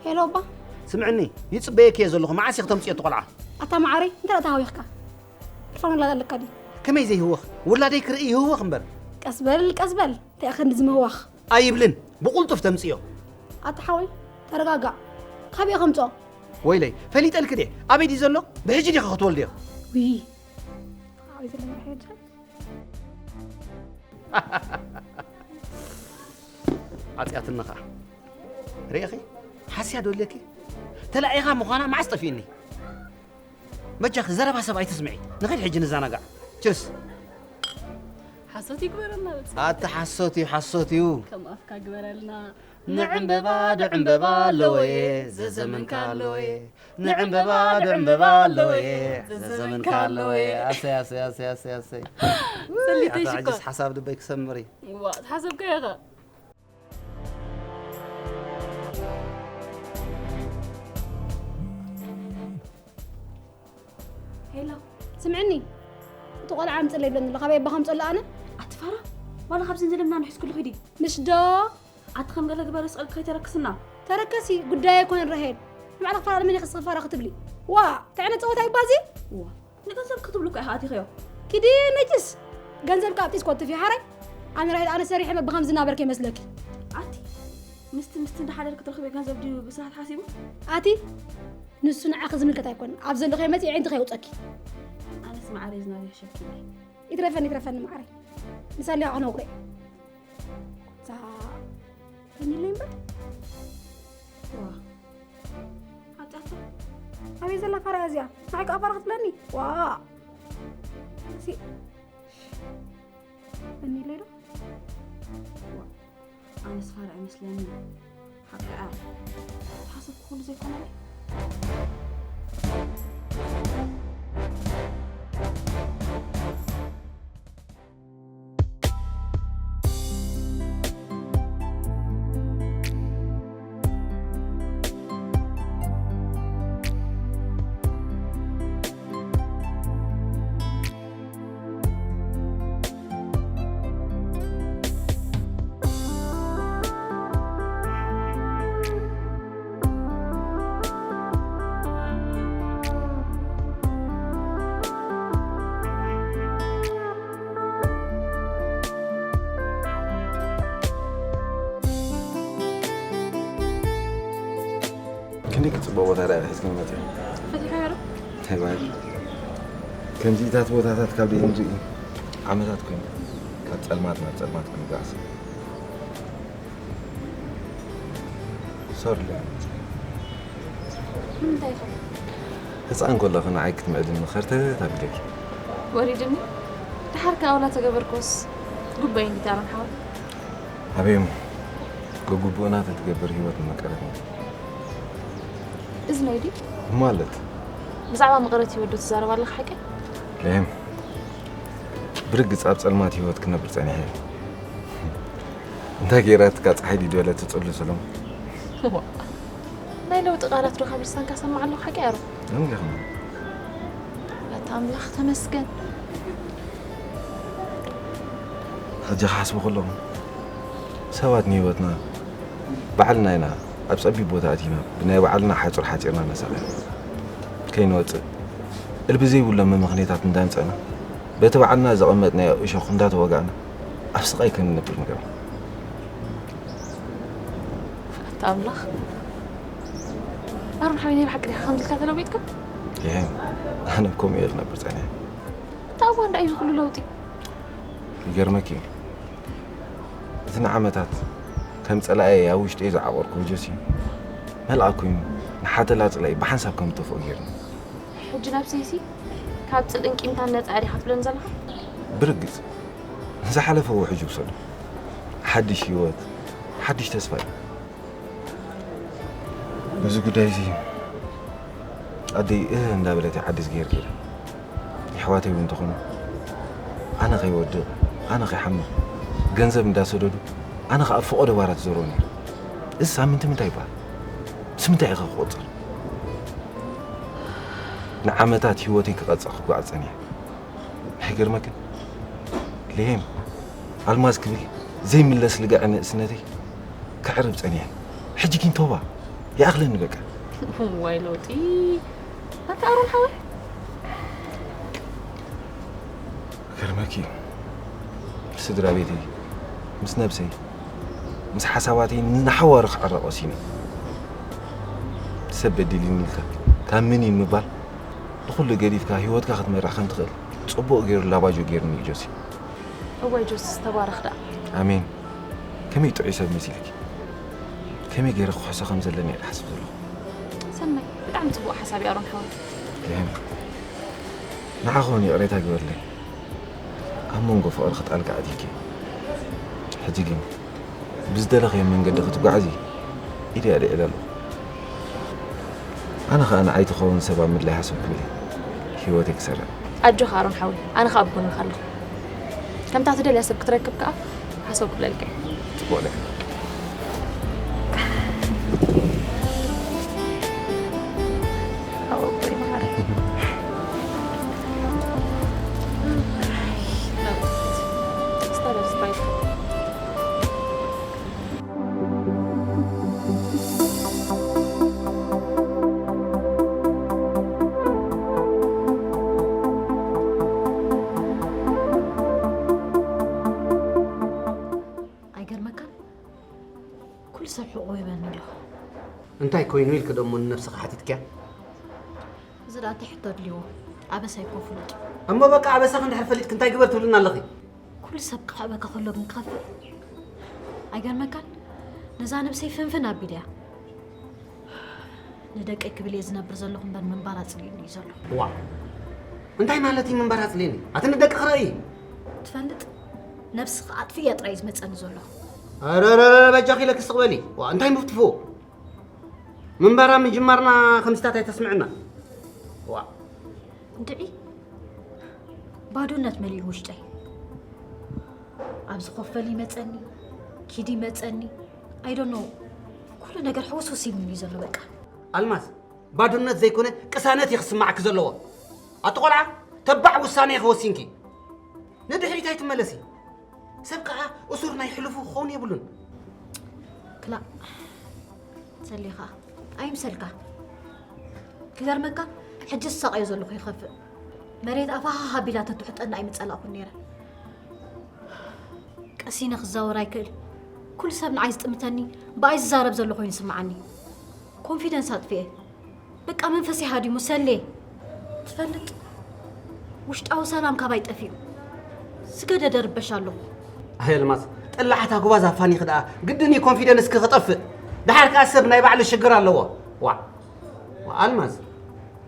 ሄሎ፣ ኣባ። ስምዕኒ፣ ይጽበየኪ እየ ዘለኹ። መዓስ ኢኺ ተምጽዮ እቲ ቆልዓ? ኣታ መዓረይ፣ እንታይ ደኣ ተሃዊኽካ? ቴሌፎን ኣላ ኣለካ ድዩ? ከመይ ዘይህወኽ? ውላደይ ክርኢ ይህወኽ እምበር። ቀስ በል፣ ቀስ በል። እንታይ ኢኻ ክንድዚ ምህዋኽ? ኣይብልን። ብቕልጡፍ ተምጽዮ። ኣታ ሓወይ፣ ተረጋጋእ። ካበይ ከምጽኦ? ወይለይ፣ ፈሊጠልኪ ድየ? ኣበይ ድዩ ዘሎ? ብሕጂ ዲኺ ክትወልድዮ? ውይ። ተኻዊ ዘለኒ ሕጂ። ዓጽያትኒ ኸኣ። ርኢኺ? ሓስያ ዶ ኣለኪ? ተላኢኻ ምዃና መዓስ ጠፊእኒ? በጃኺ ዘረባ ሰብ ኣይትስምዒ። ንኺድ ሕጂ ንዘናጋዕ። ችስ። ሓሶት ይግበረልና በጻ። ኣቲ ሓሶት እዩ፣ ሓሶት እዩ። ከም ኣፍካ ግበረልና። ንዕምበባ ዶ ዕምበባ ኣለወየ፣ ዘዘመንካ ኣለወየ። ንዕምበባ ዶ ዕምበባ ኣለወየ፣ ዘዘመንካ ኣለወየ። ኣሰይ፣ ኣሰይ፣ ኣሰይ፣ ኣሰይ፣ ኣሰይ። ሰሊተይ ኣታ ሽኮር። ሕጂስ ሓሳብ ልበይ ክሰምር እዩ። ዋ፣ ተሓሰብካዮ ኸ? ሄሎ፣ ስምዕኒ፣ እቲ ቆልዓ ኣምፅለይ ይብለኒ ኣሎ። ካበይ ኣባ ከምፅሎ ኣነ? ኣቲ ፋራ፣ ዋላ ካብዚ ዘለምና ንሕዝክሉ ኺዲ። ምሽ ዶ? ኣቲ ከም ገለ ግበሪ፣ ስቐልኪ ከይተረክስና። ተረከሲ ጉዳይ ኣይኮነን ራሄል። ንባዕልኺ ፋራ፣ ንመን ኢኺ እስኺ ፋራ ክትብሊ? ዋ፣ እንታይ ዓይነት ፀወታ እዩ ባዚ? ዋ፣ ንገንዘብ ክትብሉ እኮ ኢኻ ኣቲኽዮ። ኪዲ ነጅስ። ገንዘብ ካብ ጢስ ኮትፍ እዩ ሓራይ። ኣነ ራሄል፣ ኣነ ሰሪሐ መ ብኸምዚ ናበርክ ይመስለኪ? ኣቲ ምስቲ ምስቲ እንዳሓደር ክትረኽብዮ ገንዘብ ድዩ ብስራት ሓሲቡ? ኣቲ ንሱ ንዓኺ ዝምልከት ኣይኮነን። ኣብ ዘለኽዮ መፂ ዕንቲ ከይውፀኪ። ኣነስ ማዕረይ ዝናብ ይሕሸኪ። ይትረፈኒ፣ ይትረፈኒ ማዕረይ። ንሳሊ ኣቕነውሬ። እዛ ፈኒለይ እምበር። ዋ፣ ሓጢኣታ። ኣበይ ዘላ ፋራ እዚኣ? ንዓይ ከኣ ፋራ ክትብለኒ? ዋ። ሲ-፣ ፈኒለይ ዶ? ዋ፣ ኣነስ ፋራ ኣይመስለኒ። ሓቂ እያ። ሓሰብኩ ኩሉ ዘይኮነ። ክንደይ ክጽብቕ ቦታ ደኣ ሒዝክኒ መጺኺ? ፈቲሓዮ ዶ? እንታይ በሃል? ከምዚታት ቦታታት ካብ ደይ ንርኢ ዓመታት ኮይኑ፣ ካብ ጸልማት ናብ ጸልማት ክንጓዓዝ። ሶሪ። ንምንታይ ኢኻ? ህጻን ከለኺ ንዓይ ክትምዕድኒ ኸርተት ኣቢለኪ። ወሪድኒ? ደሓር ከኣ ወላ ተገበርክዎስ ጉባኤ እንዲታ ኣሮን ሓወይ። ኣበይ እሞ፣ ገጉብኡና ተትገብር ህይወት ምመቀረትና። እዝነይ ድዩ? ማለት? ብዛዕባ መቐረት ህይወት ዶ ትዛረብ ኣለኻ ሓቀይ? ሌም፣ ብርግጽ ኣብ ጸልማት ህይወት ክነብር ጸኒሐ እየ። እንታይ ገይራትካ ጸሓይ ድዩ ዝበለት ትጽሉ ስሎም? ዋ፣ ናይ ለውጢ ቃላት ዶ ካብ ልሳንካ ሰማዕ ኣለኹ ሓቂ ኣሮ? ደንጊኹም። ኣታ ኣምላኽ ተመስገን። ሕጂ ክሓስቡ ከለኹ ሰባት ንህይወትና ባዕልና ኢና ኣብ ጸቢብ ቦታ ኣቲና ብናይ ባዕልና ሓጹር ሓጺርና ነሳለ ከይንወጽእ እልቢ ዘይብሎም መመኽንያታት እንዳምጸና በቲ ባዕልና ዘቐመጥናዮ እሾኽ እንዳተወጋእና ኣብ ስቓይ ከም ንነብር ምግባር። ኣታ ኣምላኽ። ኣሮን ሓወይ፣ ናይ ብሓቂ ዲኻ ከምዚ ኢልካ ተለዊጥካ? ይሄ ኣነ ከምኡ እየ ክነብር ጸኒሐ። እታ እዋን ደኣ እዩ ዝኹሉ ለውጢ። ይገርመኪ እዩ። እቲ ንዓመታት ከም ጸላእየ ኣብ ውሽጠይ ዝዓቆርኩዎ ጆሲ መልኣክ ኮይኑ ንሓተላ ጽላኢ ብሓንሳብ ከም እጠፍኦ ገይሩኒ። ሕጂ ነብሰይሲ ካብ ጽልእን ቂምታን ነጻ ዲኻ ትብለኒ ዘለኻ? ብርግጽ፣ ዝሓለፈ ውሕጅ ውሰዱ። ሓድሽ ህይወት፣ ሓድሽ ተስፋ እዩ። በዚ ጉዳይ እዚ ኣደይ እህ እንዳበለት እያ ዓዲ ዝገይር ከይዳ። የሕዋተይ እውን እንተኾኑ ኣነ ከይወድቕ፣ ኣነ ከይሓምቕ፣ ገንዘብ እንዳሰደዱ ኣነ ከኣ ኣብ ፈቖዶ ባራት ዘርዎ ነይሩ። እዚ ሳምንቲ ምንታይ ይበሃል? ምስ ምንታይ ኢኻ ክቑጸር? ንዓመታት ህይወተይ ክቐጽዕ ክጓዓዝ ጸኒሐ። ኣይገርመክን? ሌም፣ ኣልማዝ ክብል ዘይምለስ ልግዐ ንእስነተይ ከዕርብ ጸኒሐ። ሕጂ ግን ቶባ ይኣኽለኒ በቃ። ዋይ ለውጢ። ኣታ ኣሮን ሓወይ። ገርመኪ እዩ። ምስ ስድራ ቤተይ፣ ምስ ነብሰይ፣ ምስ ሓሳባተይ ንሓዋሩ ክዕረቕ ወሲነ። ሰብ በዲልኒ ኢልካ ካብ ምኒን ምባል ንኹሉ ገዲፍካ ህይወትካ ክትመርሕ ከም ትኽእል ጽቡቕ ገይሩ ላባጆ ገይሩኒ እዩ ጆሲ። እዋይ ጆስስ ተባረኽ ደኣ። ኣሜን። ከመይ ጥዑይ ሰብ መሲልኪ። ከመይ ገይረ ክውሕሶ ከም ዘለኒ እየ ዝሓስብ ዘለኹ። ሰናይ፣ ብጣዕሚ ጽቡቕ ሓሳብ እዩ ኣሮን ሓወይ። ይህን ንዓኺ እውን ይቕሬታ ግበርለይ። ኣብ መንጎ ፍቕርኺ ጣልቃ ኣቲኪ። ሕጂ ግን ብዝደለኽዮ መንገዲ ክትጓዓዚ ኢደይ ኣልዒለ ኣለኹ። ኣነ ኸኣ ንዓይ ትኸውን ሰብ ኣብ ምድላይ ሃሰው ክብል እየ ህይወተይ ክሰርዕ። ኣጆኻ ኣሮን ሓወይ፣ ኣነ ኸኣ ኣብ ጎንኻ ኣለኹ። ከምታ ትደልያ ሰብ ክትረክብ ከኣ ሃሰው ክብለልካ እየ። ጽቡቕ ለኪ። ሓወቦይ መሓሪ። ኣይገርመካን? ኩሉ ሰብ ሕቖ ይበኒ ኣሎ። እንታይ ኮይኑ ኢልክ ደሞ ንነብስኻ ሓቲትክያ? እዚ ደኣ እንታይ ሕቶ ኣድልይዎ? ኣበሳይ እኮ ፍሉጥ እዩ። እሞ በቃ ኣበሳኺ እንድሕር ፈሊጥክ እንታይ ግበር ትብልና ኣለኺ? ኩሉ ሰብ ክሕበካ ከሎ ግን ክኸፍእ ኣይገርመካን? ነዛ ነብሰይ ፍንፍን ኣቢለያ። ንደቀይ ክብል እየ ዝነብር ዘለኹ እምበር ምንባር ኣጽሊእኒ እዩ ዘሎ። ዋ፣ እንታይ ማለት እዩ ምንባር ኣጽሊእኒ? ኣቲ ንደቂ ክረኢ። ትፈልጥ፣ ነብስኻ ኣጥፍእያ ጥራይ እዩ ዝመጸኒ ዘሎ። ኣረረረ፣ በጃኺ ኢለኪ ስቕ በሊ። ዋ፣ እንታይ ምፍትፉ? ምንባራ ምጅማርና ከምዚታት ኣይተስምዕና። ዋ፣ እንድዒ ባዶነት መሊኡ ውሽጠይ። ኣብዚ ኮፈል ይመጸኒ፣ ኪድ ይመጸኒ። I don't know፣ ኩሉ ነገር ሕውስውስ ኢሉኒ እዩ ዘሎ በቃ። ኣልማዝ፣ ባዶነት ዘይኮነ ቅሳነት እዩ ክስማዓኪ ዘለዎ። ኣቲ ቆልዓ፣ ተባዕ ውሳነ ኢኺ ወሲንኪ። ንድሕሪት ኣይትመለሲ። ሰብ ከኣ እሱር ናይ ሕሉፉ ክኸውን የብሉን። ክላእ ሰሌኻ ኣይምሰልካ። ክገርመካ፣ ሕጂ ዝሳቐዮ ዘለኹ ይኸፍእ። መሬት ኣፋ ሃሃ ኣቢላ ተትውሕጠኒ ኣይምጸላእኩን ነይረ። ቀሲነ ክዛወር ኣይክእል። ኩሉ ሰብ ንዓይ ዝጥምተኒ፣ ብኣይ ዝዛረብ ዘሎ ኮይኑ ይስምዓኒ። ኮንፊደንስ ኣጥፍኤ። በቃ መንፈሰይ ሃዲሙ ሰሌ። ትፈልጥ፣ ውሽጣዊ ሰላም ካባይ ጠፊኡ። ስገደደ ርበሽ ኣለኹ። ኣይ ኣልማዝ፣ ጠላዓት ኣጉባዝ ኣፋኒኺ ደኣ ግድን እዩ ኮንፊደንስኪ ክጠፍእ። ደሓር ከኣ ሰብ ናይ ባዕሉ ሽግር ኣለዎ። ዋ፣ ዋ ኣልማዝ፣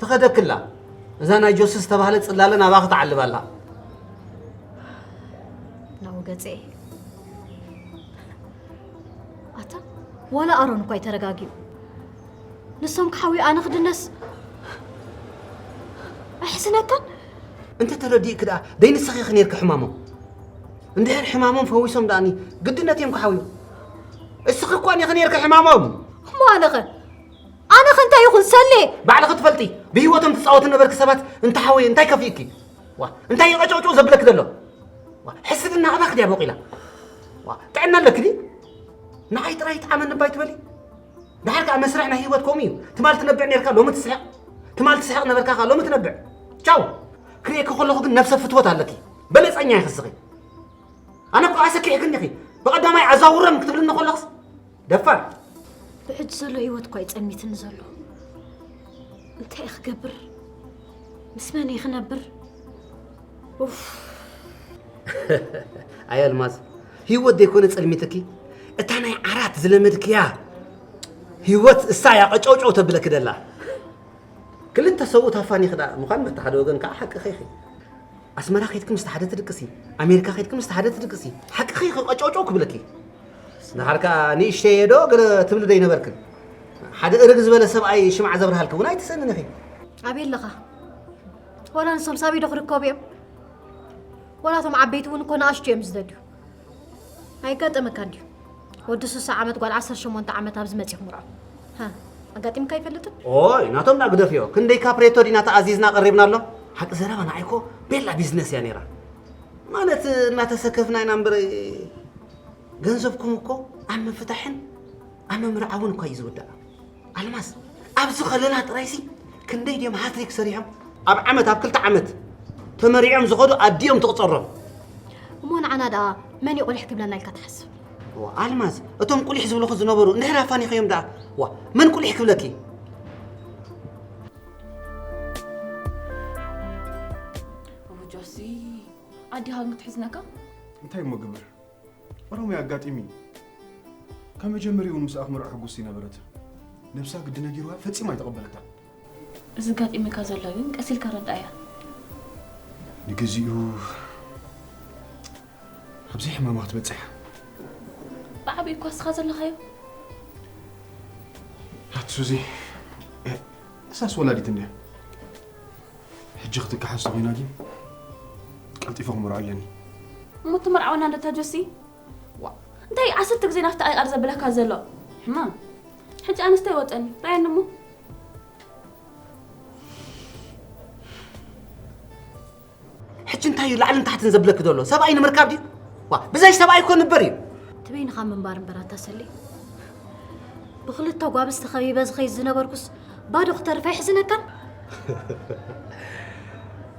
ተኸደክላ። እዛ ናይ ጆሲ ዝተባህለ ጽላለ ናባኺ ትዓልብ ኣላ። ናው ገጼ። ኣታ፣ ዋላ ኣሮን እኳ ኣይተረጋጊኡ። ንሶም ክሓውዩ ኣነ ክድነስ ኣይሕስነካን? እንተ ተረዲእኪ ደኣ ደይ ንስኺ ኢኺ ኔርኪ ሕማሞም። እንድሕር ሕማሞም ፈዊሶም ደኣኒ ግድነት እዮም ክሓውዩ። እስኺ እኳ ኔኺ ኔርኪ ሕማሞም። እሞ ኣነኸ? ኣነኸ እንታይ ይኹን ሰሌ? ባዕልኺ ትፈልጢ። ብህይወቶም ትጻወቲ ነበርኪ ሰባት እንተሓወዩ እንታይ ከፊእኪ? ዋ፣ እንታይ እዩ ቀጨውጨው ዘብለኪ ዘሎ? ዋ፣ ሕስድና ኣባኺ ድያ ቦቂላ? ዋ፣ ጥዕና ኣለኪ ድዩ? ንዓይ ጥራይ ይጥዓመኒ እባ ኣይትበሊ። ደሓር ከኣ መስርሕ ናይ ህይወት ከምኡ እዩ። ትማል ትነብዕ ኔርካ፣ ሎሚ ትስሕቕ። ትማል ትስሕቕ ነበርካ ከኣ፣ ሎሚ ትነብዕ። ቻው። ክርእየኪ ከለኹ ግን ነብሰ ፍትወት ኣለኪ። በለጸኛ ኢኺ እስኺ። ኣነ እኮ ኣሰኪሕክኒ ኢኺ። ብቐዳማይ ኣዛውሮም ክትብልኒ ከለኽስ ደፋር። ብሕጂ ዘሎ ህይወት እኳ እዩ ጸልሚትኒ ዘሎ። እንታይ እየ ክገብር? ምስ መን እየ ክነብር? ኡፍ። ኣይ ኣልማዝ፣ ህይወት ዘይኮነ ጸልሚትኪ፣ እታ ናይ ዓራት ዝለመድክያ ህይወት እሳ እያ ቀጨውጨው ተብለኪ ደላ። ክልተ ሰብኡት ኣፋኒኺ ደኣ ምዃን በቲ ሓደ ወገን ከኣ ሓቅኺ ኢኺ። ኣስመራ ከይድኪ ምስቲ ሓደ ትድቅሲ፣ ኣሜሪካ ከይድኪ ምስቲ ሓደ ትድቅሲ፣ ሓቅኺ ኢኺ ቀጨውጨው ክብለኪ። ደሓር ከኣ ንእሽተይ እየ ዶ ገለ ትብሊ ዶ ኣይነበርክን? ሓደ እርግ ዝበለ ሰብኣይ ሽምዓ ዘብርሃልኪ እውን ኣይትሰእንን ኢኺ። ኣበይ ኣለኻ? ዋላ ንሶም ሳበይ ዶ ክርከቡ እዮም? ዋላ እቶም ዓበይቲ እውን እኮ ንኣሽቱ እዮም ዝደልዩ። ኣይጋጠመካ እንድዩ። ወዲ ስሳ ዓመት ጓል ዓሰርተ ሸሞንተ ዓመት ኣብዚ መጺኹ ምርዖ። ሃ፣ ኣጋጢምካ ኣይፈልጥን? ኦይ፣ ናቶም ደኣ ግደፍዮ። ክንደይ ካፕሬቶ ዲና ተኣዚዝና ቀሪብናሎም? ሓቂ ዘረባ ንዓይ እኮ ቤላ ቢዝነስ እያ ነይራ። ማለት እናተሰከፍና ኢና እምበር ገንዘብኩም እኮ ኣብ ምፍታሕን ኣብ ምምርዓውን እኳ እዩ ዝውዳእ። ኣልማዝ፣ ኣብዚ ከለና ጥራይሲ ክንደይ ድዮም ሃትሪክ ሰሪሖም? ኣብ ዓመት፣ ኣብ ክልተ ዓመት ተመሪዖም ዝኸዱ ኣዲኦም ትቕጸሮም። እሞ ንዓና ደኣ መን እዩ ቁሊሕ ክብለና ኢልካ ትሓስብ? ዋ፣ ኣልማዝ፣ እቶም ቁሊሕ ዝብሉኺ ዝነበሩ እንድሕር ኣፋኒኸዮም ደኣ፣ ዋ፣ መን ቁሊሕ ክብለኪ? ኦ ጆሲ፣ ኣዴኻ ግን ክትሕዝነካ? እንታይ እሞ ግብር? ኦሮምያ ኣጋጢሚ። ካብ መጀመሪኡ ምስኣ ክምርዖ ሕጉስቲ ነበረት። ነብሳ ግዲ ነጊርዋ ፈጺማ ኣይተቐበለታን። እዚ ኣጋጢሙካ ዘሎ ግን ቀስ ኢልካ ረዳእያ። ንግዚኡ ኣብዚ ሕማማ ክትበጽሕ። ብዓቢኡ እኳ እስኻ ዘለኻዮ። ኣቲ ሱዚ፣ እ፣ እሳስ ወላዲት እንድያ። ሕጂ ክትከሓስ ተኾይና ግን ቀልጢፈ ክምርዖ ኣለኒ። እሞ ትመርዓወና እንዶ እታ ጆሲ? ዋ፣ እንታይ ዓሰርተ ግዜ ናብቲ ኣይኣር ዘብለካ ዘሎ? ሕማም። ሕጂ ኣነስታይ ወጠኒ፣ ራየኒ እሞ። ሕጂ እንታይ እዩ ላዕልን ታሕትን ዘብለኪ ዘሎ? ሰብኣይ ንምርካብ ድዩ? ዋ ብዘይ ሰብኣይ እኮ ንበር እዩ። ትበይንኻ ምንባር እምበር ኣታ ሰሌ። ብኽልተ ጓብዝ ተኸቢበ ዝኸይድ ዝነበርኩስ ባዶ ክተርፍ ኣይሕዝነካን?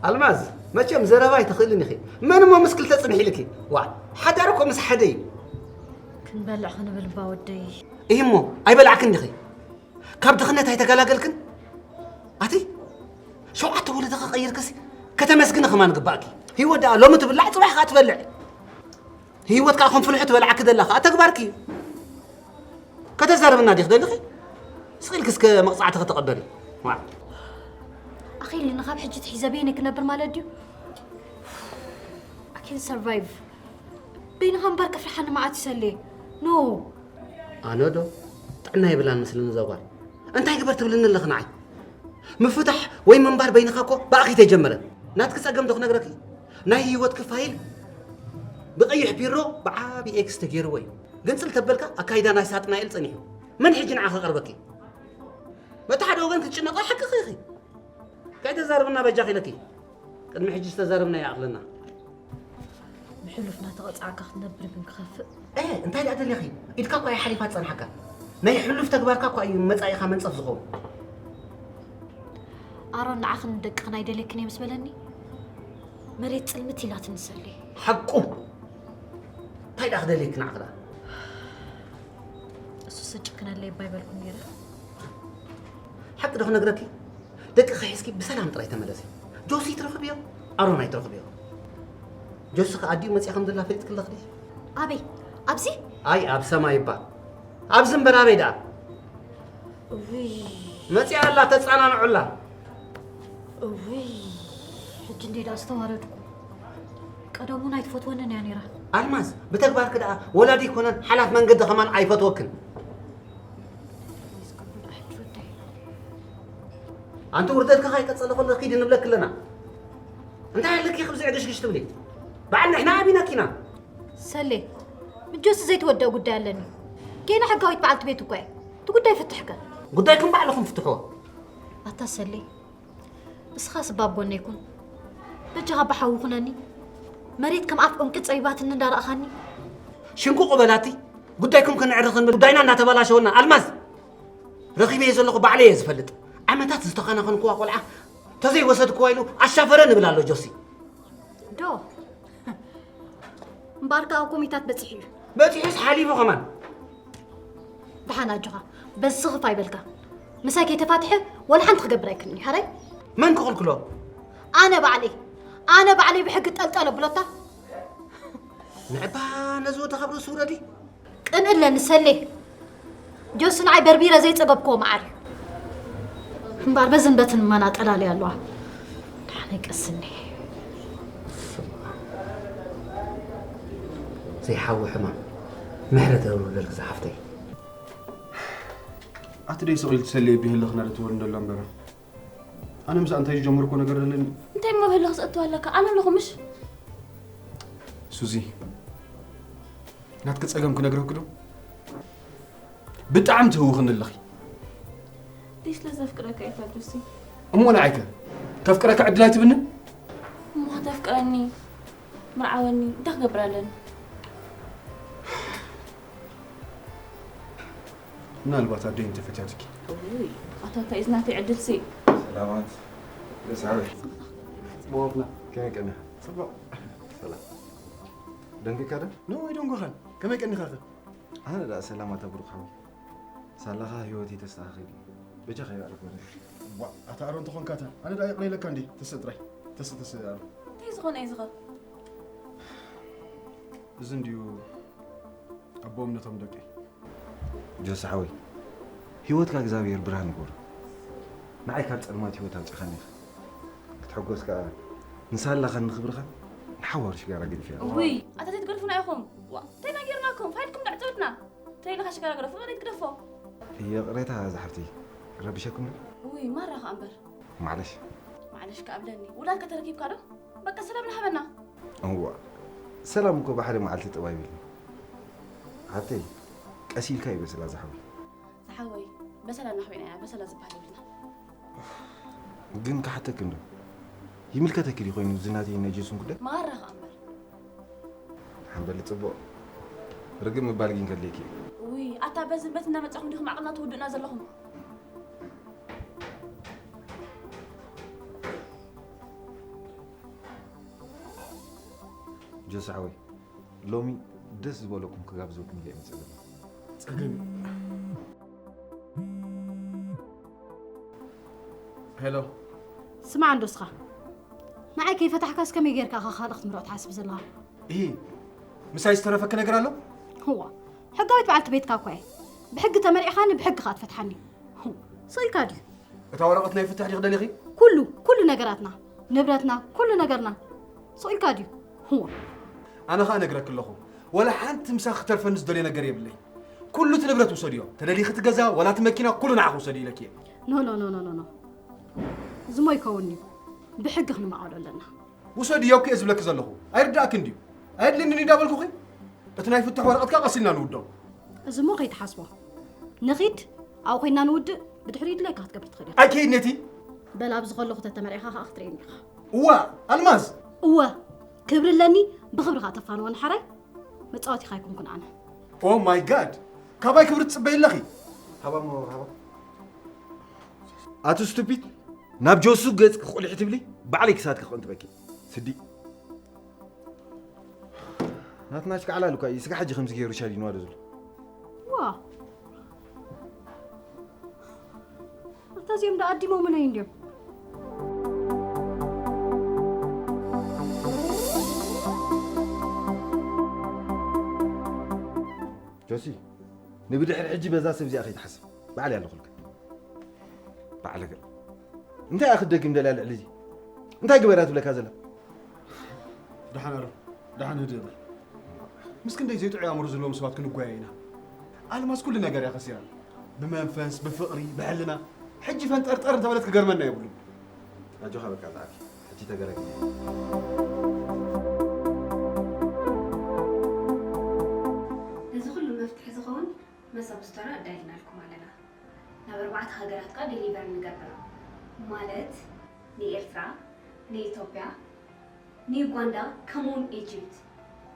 ኣልማዝ መቸም ዘረባ ኣይትኽእልን ኢኺ። መን እሞ ምስ ክልተ ጽንሕ ኢልኪ? ዋ ሓዳር እኮ ምስ ሓደ እዩ። ክንበልዕ ክንብል እባ ወደይ። እሂ እሞ ኣይበላዕክን ዲኺ? ካብ ድኽነት ኣይተገላገልክን? ኣቲ ሸውዓተ ወለዶ ከቐይርክሲ ከተመስግኒ ከማን ግባእኪ። ህይወት ደኣ ሎሚ ትብላዕ ጽባሕ ከኣ ትበልዕ። ህይወት ከኣ ከም ፍልሑ ትበልዓኪ ዘላ ከኣ ተግባርኪ እዩ። ከተዛርብና ዲኺ ደሊኺ? ስቕ ኢልኪ እስከ መቕጻዕቲ ከተቐበሊ። ዋ። ኣኺሊ ንኻብ ሕጂ ትሒዘ በይነይ ክነብር ማለት ድዩ? I can survive። በይንኻ እምበር ከፍርሓኒ መዓት ይሰልየ። No። ኣነ ዶ ጥዕና የብላን መስልኒ እዛ ጓል። እንታይ ግበር ትብልኒ ኣለኺ ንዓይ? ምፍታሕ ወይ ምንባር በይንኻ እኮ ብኣኺ ተጀመረ። ናትኪ ጸገም ዶ ክነግረኪ? ናይ ህይወትኪ ፋይል ብቐይሕ ቢሮ ብዓቢ ኤክስ ተገይርዎ እዩ። ግንጽል ተበልካ ኣካይዳ ናይ ሳጥናኤል ጸኒሑ። መን ሕጂ ንዓ ክቐርበኪ? በቲ ሓደ ወገን ክትጭነቒ ሓቅኺ ኢኺ። ከይተዛርብና በጃኺ ኢለኪ። ቅድሚ ሕጂ ዝተዛረብናዮ ይኣኽለና። ብሕሉፍ እናተቐጻዕካ ክትነብር ግን ክኸፍእ። እ እንታይ ደኣ ደሊኺ? ኢድካ እኳ እያ ሓሊፋ ትጸንሓካ። ናይ ሕሉፍ ተግባርካ እኳ እዩ መጻኢኻ መንጸፍ ዝኸውን። ኣሮን ንዓኽን ንደቅኽን ኣይደልየክን እየ ምስ በለኒ መሬት ጽልምት ኢላትኒ ሰሌ። ሓቁ። እንታይ ደኣ ክደልየኪ ንዓኺ ደኣ? እሱስ ጨክነለይ እባ ኣይበልኩን ነይረ። ሓቂ ዶ ክነግረኪ? ደቅኺ ሒዝኪ ብሰላም ጥራይ ተመለሲ። ጆሲ ትረኽብዮ፣ ኣሮን ኣይትረኽብዮ። ጆሲ ከ ኣዲኡ መጺኣ ከም ዘላ ፈሊጥኪ ኣለኺ ድዩ? ኣበይ? ኣብዚ? ኣይ ኣብ ሰማይ እባ። ኣብዚ እምበር ኣበይ ደኣ? እውይ መጺኣ ኣላ፣ ተጻናንዑላ። እውይ ሕጂ እንዴ ደኣ ዝተዋረድኩ። ቀደም እውን ኣይትፈትወንን እያ ነይራ። ኣልማዝ ብተግባርኪ ደኣ ወላዲ ኣይኮነን ሓላፍ መንገዲ ከማን ኣይፈትወክን። ኣንቲ ውርደትካ ከይቀጸለ ከሎ ኪድ ንብለኪ ኣለና። እንታይ ኣለኪ ክብዚ ዕግሽግሽ ትብሊ? በዓል ንሕና ኣቢናኪና። ሰሌ፣ ምጆስ ዘይትወደእ ጉዳይ ኣለኒ። ጌና ሕጋዊት በዓልቲ ቤት እኮ እየ። እቲ ጉዳይ ፍትሕከ? ጉዳይኩም ባዕልኹም ፍትሕዎ። ኣታ ሰሌ፣ እስኻ ስባብ ጎነይ ኩን። በጃኻ ብሓዊ ኩነኒ። መሬት ከም ኣፍ ዑንቂ ጸቢባትኒ እንዳረኣኻኒ። ሽንቁቕ በላቲ። ጉዳይኩም ከነዕርኽ ንብል ጉዳይና እንዳተበላሸወና። ኣልማዝ፣ ረኺበዮ ዘለኹ ባዕለይ እየ ዝፈልጥ። ዓመታት ዝተኸናኸንክዋ ቆልዓ ተዘይወሰድክዋ ኢሉ ኣሻፈረ ንብል ኣሎ ጆሲ። ዶ እምበኣር ከኣ ኮሚታት በጺሑ እዩ። በጺሑስ ሓሊፉ ከማን። ደሓን ኣጆኻ፣ በዚ ስኽፍ ኣይበልካ። ምሳይ ከይተፋትሐ ወላ ሓንቲ ክገብር ኣይክእልን እዩ። ሓራይ? መን ክኽልክሎ? ኣነ ባዕለይ፣ ኣነ ባዕለይ ብሕጊ ጠልጠል ኣብሎታ። ንዕባ ነዚ ወዲ ካብ ርእሱ ውረዲ። ቅንእ ኣለኒ ሰሌ። ጆሲ ንዓይ በርቢረ ዘይጸገብክዎ መዓር እዩ። እምበኣር በዝን በትን እማና ጠላልያ ኣለዋ። ደሓነይ ቀስኒ። ዘይሓዊ ሕማም ምሕረት የውርደልኪ ዝሓፍተይ። ኣቲ ደይ ስቕ ኢልቲ ሰሌ ብህልኽ ናደ ትወል እንደሎ እምበረ ኣነ ምስ ኣንታይ ዝጀመርኮ ነገር ኣለኒ። እንታይ እሞ ብህልኽ ዘእትዋ ኣለካ? ኣነ ኣለኹ ምሽ? ሱዚ፣ ናትኪ ጸገም ክነግረኪ ዶ? ብጣዕሚ ትህውኽኒ ኣለኺ። ደይ ስለ ዘፍቅረካ እየ ፋዱሲ። እሞ ንዓይከ ከፍቅረካ ዕድል ኣይትብንን? እሞ ከተፍቅረኒ ምርዓወኒ እንታይ ክገብር ኣለኒ? ምናልባት ኣደይ እንተፈትያትኪ። እውይ፣ ኣታ እንታይ እዚ ናተይ ዕድልሲ። ሰላማት ደስ ዓበይ። ጽቡቕ ኣፍላ። ከመይ ቀኒኻ? ጽቡቕ። ሰላም። ደንጊካ ዶ? ኖ ኣይደንጎኻን። ከመይ ቀኒኻኸ? ኣነ ደኣ ሰላማት ኣታ ብሩኽ ሓወይ። ሳላኻ ህይወተይ ተስተኻኺሉ። በጃኻ ይባርክ ወደይ። ዋ፣ ኣታ ኣሮን ተኾንካታ። ኣነ ደኣ ይቕረ ኢለካ እንዴ? ተስእ ጥራይ። ተስእ ተስእ ኣሮን። እንታይ ዝኾነ እዩ ዝኸ? እዚ እንድዩ ኣቦ እምነቶም ደቂ። ጆሲ ሓወይ፣ ህይወትካ እግዚኣብሔር ብርሃን ይግበሮ። ንዓይ ካብ ጸልማት ህይወት ኣውጺኻኒ ኢኻ። ክትሕጎስ ከኣ ንሳላኻን ንኽብርኻን ንሓዋሩ ሽጋራ ገዲፈያ። ውይ ኣታ ዘይትገድፉና ኢኹም። ዋ እንታይ ናጌርናኩም ፋይድኩም ደዕጽብትና። ተይልኻ ሽጋራ ግደፎ መሬት ግደፎ። ይቕሬታ ዝሓፍተይ ረቢሸኩም ዶ? ውይ ማራ ከኣ እምበር። ማዕለሽ። ማዕለሽ ከኣ ብለኒ ውላድካ ተረኪብካ ዶ? በቃ ሰላም ንሃበና። እዋ ሰላም እኮ ብሓደ መዓልቲ ጠው ኣይብልን ሓብተይ፣ ቀስ ኢልካ ይበስላ ዝሓወይ። ዝሓወይ በሰላ ናሕቢና ኢና በሰላ ዝበሃል የብልና። ግን ክሓተኪ እንዶ ይምልከተኪ ድዩ ኮይኑ እዚ ናተይ ናይ ጀሱን ጉዳይ? ማራ ከኣ እምበር። ሓንበል ጽቡቕ። ርግእ ምባል ግን ከድልየኪ እዩ። ውይ፣ ኣታ በዝን በትን እናመጻኹም ዲኹም ዓቕልና ትውድኡና ዘለኹም? ጆሲ ሓወይ፣ ሎሚ ደስ ዝበለኩም ክጋብዘኩም ኢለ እየ መጽእ ዘለኹ። ጸገም ሄሎ። ስማዕ እንዶ እስኻ። ንዓይ ከይፈታሕካስ ከመይ ጌርካ ኢኻ ካልእ ክትምርዖ ትሓስብ ዘለኻ? እሂ፣ ምሳይ ዝተረፈኪ ነገር ኣሎ? እዋ፣ ሕጋዊት በዓልቲ ቤትካ እኳ እየ። ብሕጊ ተመሪዕኻኒ፣ ብሕጊ ኸኣ ትፈትሓኒ። ስቕ ኢልካ ድዩ? እታ ወረቐት ናይ ፍትሕ ዲኺ ደሊኺ? ኩሉ፣ ኩሉ ነገራትና፣ ንብረትና፣ ኩሉ ነገርና። ስቕ ኢልካ ድዩ? እዋ። ኣነ ኸኣ እነግረኪ ኣለኹ፣ ወላ ሓንቲ ምሳኺ ክተርፈኒ ዝደልዮ ነገር የብለይ። ኩሉ እቲ ንብረት ውሰድዮ። ተደሊኺ እቲ ገዛ፣ ወላ እቲ መኪና፣ ኩሉ ንዓኺ ውሰድዮ ኢለኪ እየ። ኖ፣ ኖ፣ ኖ፣ ኖ፣ ኖ፣ ኖ። እዚ እሞ ኣይከውን'ዩ። ብሕጊ ክንማቐሎ ኣለና። ውሰድዮ እኮ እየ ዝብለኪ ዘለኹ። ኣይርድኣክን ድዩ? ኣየድልየንን እዩ እንዳበልኩኺ? እቲ ናይ ፍትሕ ወረቐትካ ቀስ ኢልና ንውድኦ። እዚ እሞ ከይትሓስቦ። ንኺድ፣ ኣብኡ ኮይንና ንውድእ፣ ብድሕሪኡ ድላይካ ክትገብር ትኽእል ኢኻ። ኣይከይድን እየ እቲ። በል ኣብዚ ከለኹ ተተመርዒኻ ኸኣ ክትርእየኒ ኢኻ። እዋ፣ ኣልማዝ! እወ፣ ክብሪ ኣለኒ፣ ብኽብሪ ኸኣ ተፋንወኒ ሓራይ። መጻወቲኻ ኣይኮንኩን ኣነ። ኦ ማይ ጋድ! ካባይ ክብሪ ትጽበዪ ኣለኺ? ሃባ እሞ ሃባ። ኣቲ ስቱፒድ፣ ናብ ጆሱ ገጽ ክቑልዒ ትብሊ፣ ባዕለይ ክሳትኪ ክቕንጥበኪ። ስዲ። ናትና ሽካዕላል እኳ እዩ፣ ስጋ ሕጂ ከምዚ ገይሩ ሻሊንዋ ዶ ዘሎ? ዋ! ኣታ እዚኦም ደኣ ኣዲሞምለይ እንድዮም። ጆሲ፣ ንብድሕሪ ሕጂ በዛ ሰብ እዚኣ ከይትሓስብ። ባዕለይ ኣለኹልካ። ባዕለገ። እንታይ እያ ክትደግም ደልያ ልዕሊ እዚ? እንታይ ግበርያ ትብለካ ዘላ? ደሓን ኣሮ፣ ደሓን ህድእ በል። ምስ ክንደይ ዘይጥዑይ ኣእምሮ ዘለዎም ሰባት ክንጓየ ኢና። ኣልማዝ ኩሉ ነገር እያ ከሲራ። ብመንፈስ፣ ብፍቕሪ፣ ብሕልና። ሕጂ ፈንጠርጠር እንተበለት ክገርመና የብሉን። ኣጆኻ በቃ ዝዓቢ። ሕጂ ተገረግመ። ነዚ ኩሉ መፍትሒ ዝኸውን መሰብ ስቶር ኣዳሊናልኩም ኣለና። ናብ ኣርባዕተ ሃገራት ከኣ ዴሊቨር ንገብር። ማለት ንኤርትራ፣ ንኢትዮጵያ፣ ንዩጋንዳ፣ ከምኡውን ኢጅፕት።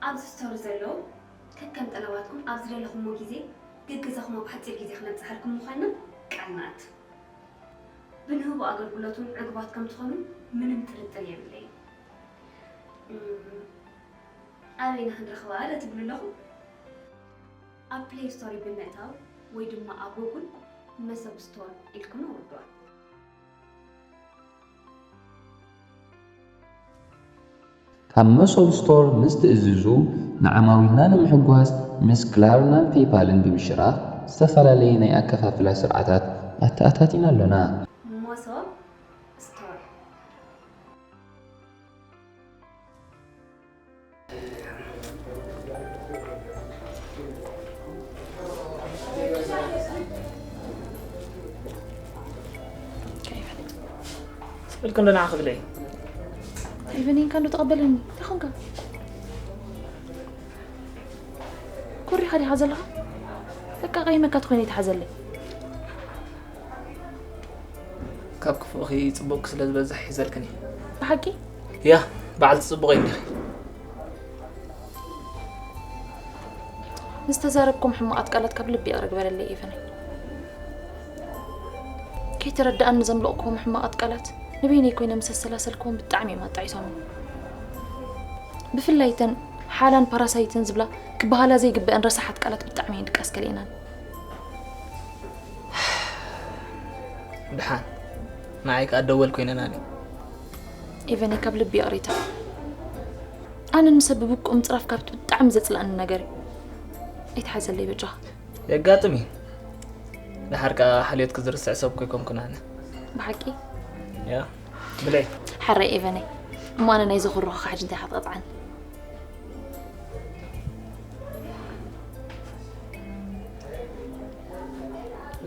ኣብዚ ስቶር ዘለዉ ከከም ጠለባትኩም ኣብ ዝደለኹምዎ ግዜ ገገዛኹም ኣብ ሓጺር ግዜ ክነብጽሓልኩም ምዃንና ቃል ንኣቱ። ብንህቦ ኣገልግሎት እውን ዕጉባት ከም ትኾኑ ምንም ጥርጥር የብለይን። እም፣ ኣበይና ክንረኽባ ዶ ትብሉ ኣለኹም? ኣብ ፕሌይ ስቶር ብምእታው ወይ ድማ ኣብ ጉግል መሰብ ስቶር ኢልኩም ኣውርድዋ። ካብ መሶብ ስቶር ምስ ትእዝዙ፣ ንዓማዊልና ንምሕጓስ ምስ ክላርናን ፔይፓልን ብምሽራኽ ዝተፈላለየ ናይ ኣከፋፍላ ስርዓታት ኣተኣታቲና ኣሎና። መሶብ ስቶር። ስልክ እንዶ ንዓ ክብለይ። ሄቨን ኢንካ እንዶ ተቐበለኒ። እንታይ ኾንካ? ኮሪኻ ዲኻ ዘለኻ? በቃ ቀይመካ ተኾይነ ይትሓዘለይ። ካብ ክፉእኺ ጽቡቕኪ ስለ ዝበዝሕ ሒዘልክን እየ። ብሓቂ? ያ፣ በዓልቲ ጽቡቕ እንዲኺ። ንዝተዛረብኩም ሕማቓት ቃላት ካብ ልቢ ይቕረ ግበረለይ ኤቨነይ። ከይተረድኣኒ ዘምለቕኩዎም ሕማቓት ቃላት ንበይነይ ኮይነ ምስ ኣሰላሰልኩዎም ብጣዕሚ እዮም ኣጣዒሶምኒ። ብፍላይ እተን ሓላን ፓራሳይትን ዝብላ ክበሃላ ዘይግበአን ረሳሓት ቃላት ብጣዕሚ እየን ድቃስ ከሊአናኒ። ድሓን ንዓይ ከኣ ደወል ኮይነናኒ። ኤቨነይ ካብ ልቢ ይቕሬታ። ኣነ ንሰብ ብብቁ ምጽራፍ ካብቲ ብጣዕሚ ዘጽልኣኒ ነገር እዩ። ኣይትሓዘለይ በጃኻ። የጋጥም እዩ። ድሓር ከኣ ሓልዮትኪ ዝርስዕ ሰብ እኮ ኣይኮንኩን ኣነ። ብሓቂ? ያ ብለይ። ሕራይ ኤቨነይ። እሞ ኣነ ናይ ዘኹርኹ ካሕጂ እንታይ ኢኻ ትቐጽዓኒ?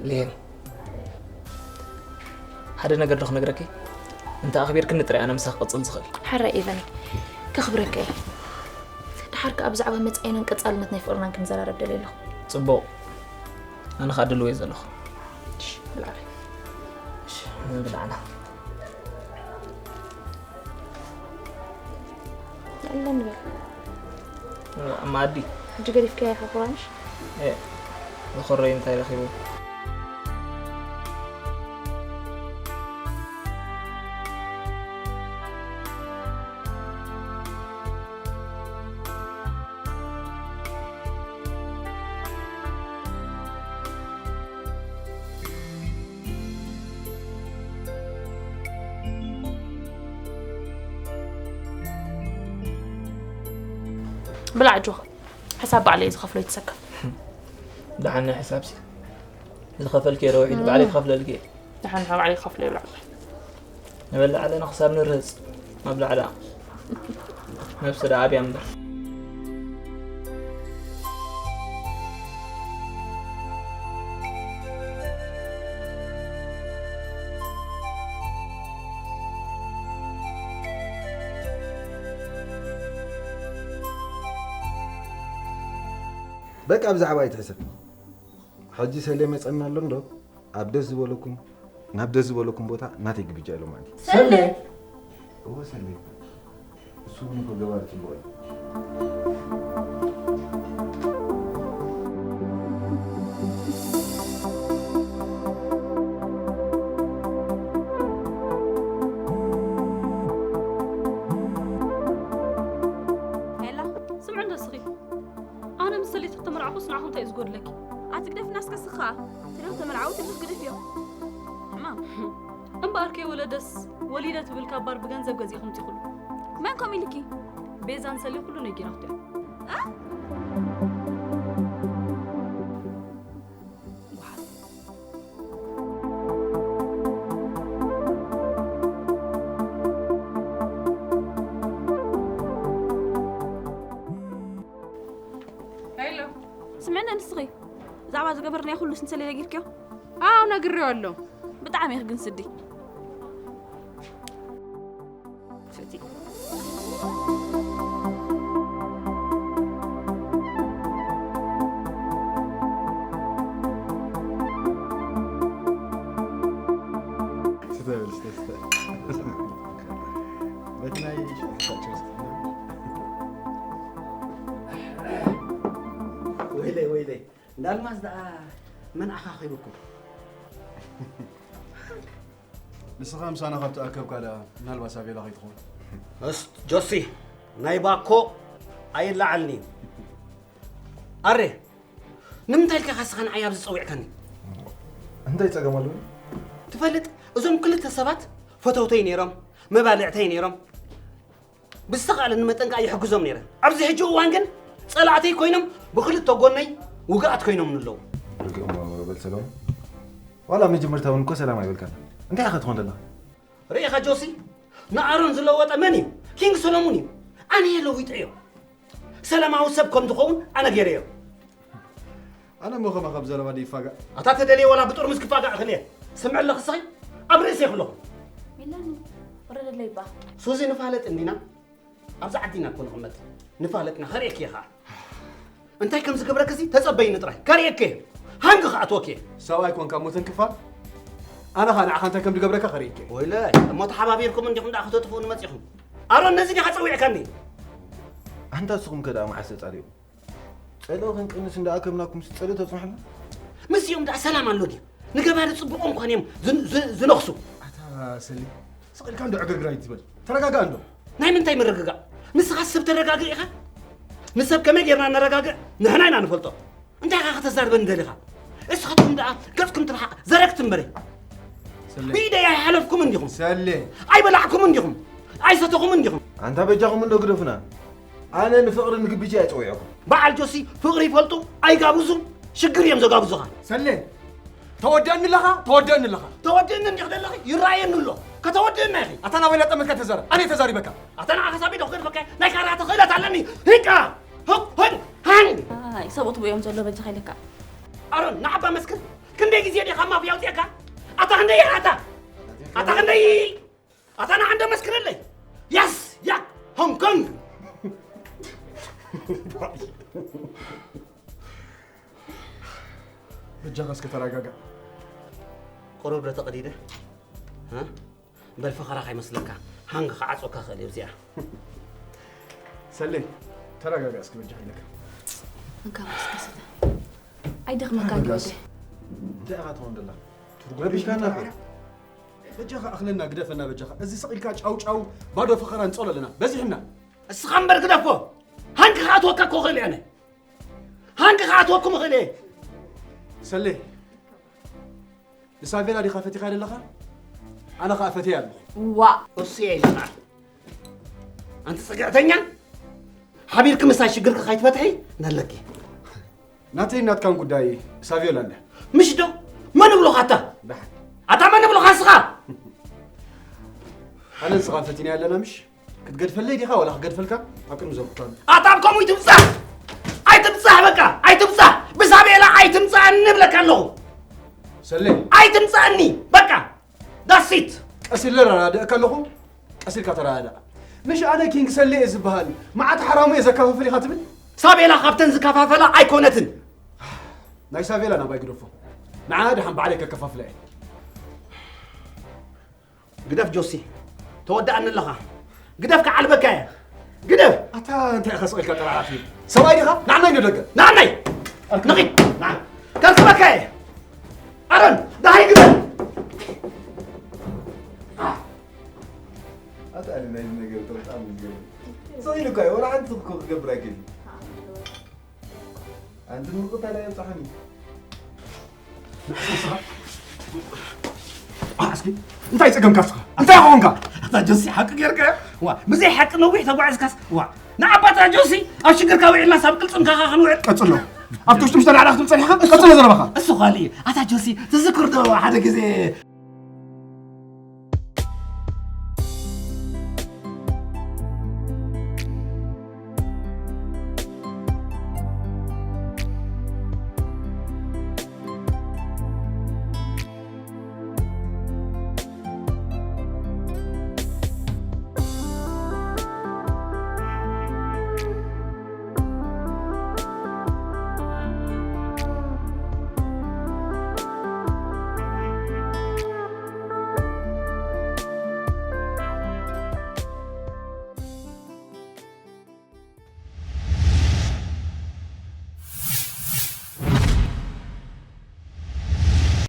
ሊሄን፣ ሓደ ነገር ዶ ክነግረኪ? እንተ ኣኽቢርክኒ ጥራይ ኣነ ምሳኺ ክቕጽል ዝኽእል። ሕራይ ኤቨነይ፣ ከኽብረካ እየ። ደሓር ከኣ ብዛዕባ መጻኢናን ቀጻልነት ናይ ፍቕርናን ክንዘራረብ ደልየ ኣለኹ። ጽቡቕ። ኣነ ኸኣ ድሉው እየ ዘለኹ። እሺ፣ ብልዓለይ። እሺ፣ ብልዓና። ንዕለ ንበል። ኣብ መኣዲ። ሕጂ ገዲፍካያ ኢኻ ኮራንሽ? ኤ፣ ዝኸረዩ እንታይ ረኺቡ? ብላዕ ኣጆኻ። ሕሳብ ባዕለይ እየ ዝኸፍሎ፣ ይትሰከፍ። ደሓን ናይ ሕሳብሲ። ዝኸፈልክዮ ዶ ውዒሉ? ባዕለይ ክኸፍለልኪ እየ። ደሓን ንዓ ባዕለይ ክኸፍሎ እየ፣ ብላዕ። ንበልዕ ኣለና ክሳብ ንርህጽ። መብልዕ ደኣ። ነብሲ ደኣ ኣብያ እምበር። በቃ ብዛዕባ ኣይትሕሰብ። ሕጂ ሰሌ መጸና ኣሎ እንዶ፣ ኣብ ደስ ዝበለኩም፣ ናብ ደስ ዝበለኩም ቦታ ናተይ ግብጃ ኢሎም ማለት እዩ። ሰሌ! እወ ሰሌ። እሱ እውን እኮ ገባሪ ጽቡቕ እዩ። ሄላ፣ ስምዒ እንዶ እስኺ። ኣነ ምስ ሰሌ ተተመርዓኹስ ንዓኹም እንታይ እዩ ዝጎድለኪ? ኣቲ ግደፍና እስከ እስኻ። ትሪኦ ተመርዓዊ ትብልስ ግደፍዮ። ሕማም። እምበኣር ከይወለደስ ወሊደ ትብል ካብ ባር ብገንዘብ ገዚእኹም ትኹሉ። መን ከምኡ ኢልኪ? ቤዛን ሰሌ ኩሉ ነጊራቶ እያ። እ? ሄሎ። ስምዕኒ ንስኺ፣ ብዛዕባ ዝገበርናዮ ኩሉስ ንሰሌ ነጊርክዮ? ኣዎ፣ ነግሬዮ ኣሎ። ብጣዕሚ ኢኺ ግን ስዲ። ስእቲ። ስተ በል፣ ስተ፣ ስተ። በቲ ናይ ሽዑ ሳቸው ስተ። ወይለይ፣ ወይለይ። እንዳ ኣልማዝ ደኣ መን ኣኻኺቡኩም? ንስኻ ምሳና ካብ ተኣከብካ ደኣ ምናልባት ሳቤላ ከይትኸውን። እስ፣ ጆሲ፣ ናይ ባኮ ኣይለዓልኒ እዩ። ኣረ፣ ንምንታይ ኢልካ ኢኻ ንስኻ ንዓይ ኣብዚ ጸዊዕካኒ? እንታይ ጸገም ኣለዎ? ትፈልጥ፣ እዞም ክልተ ሰባት ፈተውተይ ነይሮም፣ መባልዕተይ ነይሮም። ብዝተኻእለኒ መጠን ከኣ ይሕግዞም ነይረ። ኣብዚ ሕጂ እዋን ግን ጸላእተይ ኮይኖም ብኽልተ ጎነይ ውግኣት ኮይኖም ኣለዉ። ርግእ እሞ በል ሰለሙን። ዋላ መጀመርታ እውን እኮ ሰላም ኣይበልካን። እንታይ ኢኻ ትኾን ዘለኻ? ርኢኻ ጆሲ፣ ንኣሮን ዝለወጠ መን እዩ? ኪንግ ሰሎሙን እዩ። ኣነ እየ ለዊጠዮ። ሰላማዊ ሰብ ከም ዝኸውን ኣነ ገይረዮ። ኣነ እሞ ከማኻ ብዘረባ ድዩ ይፋጋእ? ኣታ ተደልየ ዋላ ብጥርሙዝ ክፋጋእ እኽእል እየ። ስምዒ ኣለኺ እስኺ? ኣብ ርእሲ እየ ክለኹ። ሚላኒ፣ ወረደለይ እባ። ሱዚ ንፋለጥ እንዲና? ኣብዚ ዓዲ ኢና እኮ ንቕመጥ። ንፋለጥና ከርእየኪ እየ ኸዓ። እንታይ ከም ዝገብረኪ እዚ ተጸበይኒ ጥራይ። ከርእየኪ እየ። ሃንግ ክኣትወኪ እየ። ሰብኣይ ኮንካ እሞ ተንክፋ? ኣነ ኸዓ ንዓኻ እንታይ ከም ዝገብረካ ከርእየኪ እየ። ወይለይ፣ እሞ ተሓባቢርኩም እንዲኹም ደኣ ክተጥፍኡኒ መጺኹም። ኣሮን ነዚ ዲኻ ጸዊዕካኒ? ኣንታ ንስኹም ከ ደኣ መዓስ ተጻሪቑ? ጸልኦ ክንቅንስ እንዳኣከብናኩም ጸልኦ ተጽንሑና? ምስኦም ደኣ ሰላም ኣሎ ድዩ? ንገባሪ ጽቡቕ እንኳን እዮም ዝን-፣ ዝ-፣ ዝነኽሱ። ኣታ ሰሊ፣ ስቕ ኢልካ እንዶ ዕግርግር ኣይትበል። ተረጋጋእ እንዶ። ናይ ምንታይ ምርግጋእ? ንስኻ ሰብ ተረጋግእ ኢኻ? ንሰብ ከመይ ጌርና ነረጋግእ ንሕና ኢና ንፈልጦ። እንታይ ኢኻ ከተዛርበኒ ደሊኻ? እስኻትኩም ደኣ ገጽኩም ትርሓቕ፣ ዘረግቲ እምበሪ። ሰሌ። ብኢደይ ኣይሓለፍኩምን ዲኹም? ሰሌ። ኣይበላዕኩምን ዲኹም? ኣይሰተኹምን ዲኹም? ኣንታ በጃኹም እንዶ ግደፉና። ኣነ ንፍቕሪ ንግብጃ እየ ጸዊዐኩም። በዓል ጆሲ ፍቕሪ ይፈልጡ ኣይጋብዙን፣ ሽግር እዮም ዘጋብዙኻ። ሰሌ፣ ተወድአኒ ኣለኻ፣ ተወድአኒ ኣለኻ። ተወድእኒ እንዲኽ ዘለኺ ይረኣየኒ ኣሎ። ከተወድእና ኢኺ። ኣታ ናበይ እናጠመትካ ተዛረብ፣ ኣነ ተዛሪበካ። ኣታ ንዓኻ ሳቢ ዶ ክገድፈካ ናይ ካራተ ክእለት ኣለኒ። ሂቃ! ህቅ! ህን! ሃን! ኣይ፣ ሰብኡት ብኦም ዘሎ በጃኻ ኢለካ። ኣሮን፣ ንዓባ መስክር። ክንደይ ግዜ ዲኻ ማፍያ ኣውጺእካ? ኣታ ክንደይ ኣታ? ኣታ ክንደይ? ኣታ ንዓ እንዶ መስክረለይ። ያስ! ያ! ሆንግ ኮንግ! በጃኻ እስከ ተረጋጋእ። ቁሩብ ዶ ተቐዲደ? ሃ? በል ፈኸራ ከይመስለካ፣ ሃንግ ክዓጽወካ ክእል እዩ እዚኣ። ሰሌ፣ ተረጋጋ እስኪ በጃኻ ኢለካ። እንካ መስከሰተ ኣይደኽመካ ተረጋጋ ግበደ እስኪ። እንታይ ኢኻ ትኸውን ደላ? ረቢሽካና እኮ። በጃኻ ኣኽለና ግደፈና በጃኻ። እዚ ስቕ ኢልካ ጫው ጫው ባዶ ፈኸራ ንጸሎ ኣለና። በዚሕና። እስኻ እምበር ግደፎ። ሃንቂ ክኣትወካ እኮ እኽእል እየ ኣነ። ሃንቂ ክኣትወኩም እኽእል እየ። ሰሌ፣ ንሳቬላ ዲኻ ፈቲኻ ዘለኻ? ኣነ ኸኣ ፈትየ ኣለኹ። ዋ እሱ እየ ኢልኻ። ኣንቲ ጽግዕተኛ፣ ሓቢርኪ ምሳይ ሽግርኪ ከይትፈትሒ ነለኪ። ናተይ ናትካን ጉዳይ ሳቬላ እንድያ። ምሽ ዶ? መን ብሎኻ ኣታ? ኣታ መን ብሎኻ ንስኻ? ኣነ ንስኻ ፈቲና ኣለና ምሽ? ክትገድፈለይ ዲኻ ዋላ ክገድፈልካ? ኣብ ቅድሚ ዘብኩካ ኣታ ኣብ ከምኡ ይትብጻሕ። ኣይትብጻሕ በቃ፣ ኣይትብጻሕ። ብሳቤላ ኣይትምጻእኒ እብለካ ኣለኹ። ሰለይ ኣይትምጻእኒ በቃ። ዳሲት ቀስ ኢለ ረዳድእካ ኣለኹ። ቀስ ኢልካ ተረዳዳእ። ምሽ ኣነ ኪንግ ሰሌ እየ ዝበሃል። መዓት ሓራሙ እየ ዘካፋፍል ኢኻ ትብል? ሳቤላ ካብተን ዝከፋፈላ ኣይኮነትን። ናይ ሳቬላ ናባይ ግደፎ። ንዓ ድሓን ባዕለይ ከከፋፍላ እየ። ግደፍ ጆሲ፣ ተወዳእኒ ኣለኻ። ግደፍ ክዓልበካ እየ። ግደፍ። ኣታ እንታይ ኢኻ ስቕ ኢልካ ጠራዓፊ? ሰብኣይ ዲኻ? ንዓናይ ንደገ። ንዓናይ። ንኺድ። ንዓ። ከርክበካ እየ። ኣረን፣ ደሃይ ግደፍ። ኣታ ኣለ ናይዚ ነገር በጣም ይገርም። ስቕ ኢሉ እኮ እዩ፣ ወላ ሓንቲ እኮ ክገብር ኣይክእልን። ኣንቲ ንምቕታል ኣየብጽሓኒ። እስኪ እንታይ ጸገምካ እስኻ? እንታይ ኾንካ? ኣታ ጆሲ ሓቂ ጌርካ? ዋ፣ ብዘይ ሓቂ ነዊሕ ተጓዒዝካስ? ዋ፣ ንዓባታ ጆሲ ኣብ ሽግርካ ውዒልና ሳብ ቅልጽምካ ኸዓ ክንውዕል። ቀጽሎ። ኣብቲ ውሽጢ ምሽ ተዳዕዳ ክትብል ጸኒሕካ? ቀጽሎ ዘረባኻ። እሱ ኻሊ፣ ኣታ ጆሲ ትዝክር ዶ ሓደ ግዜ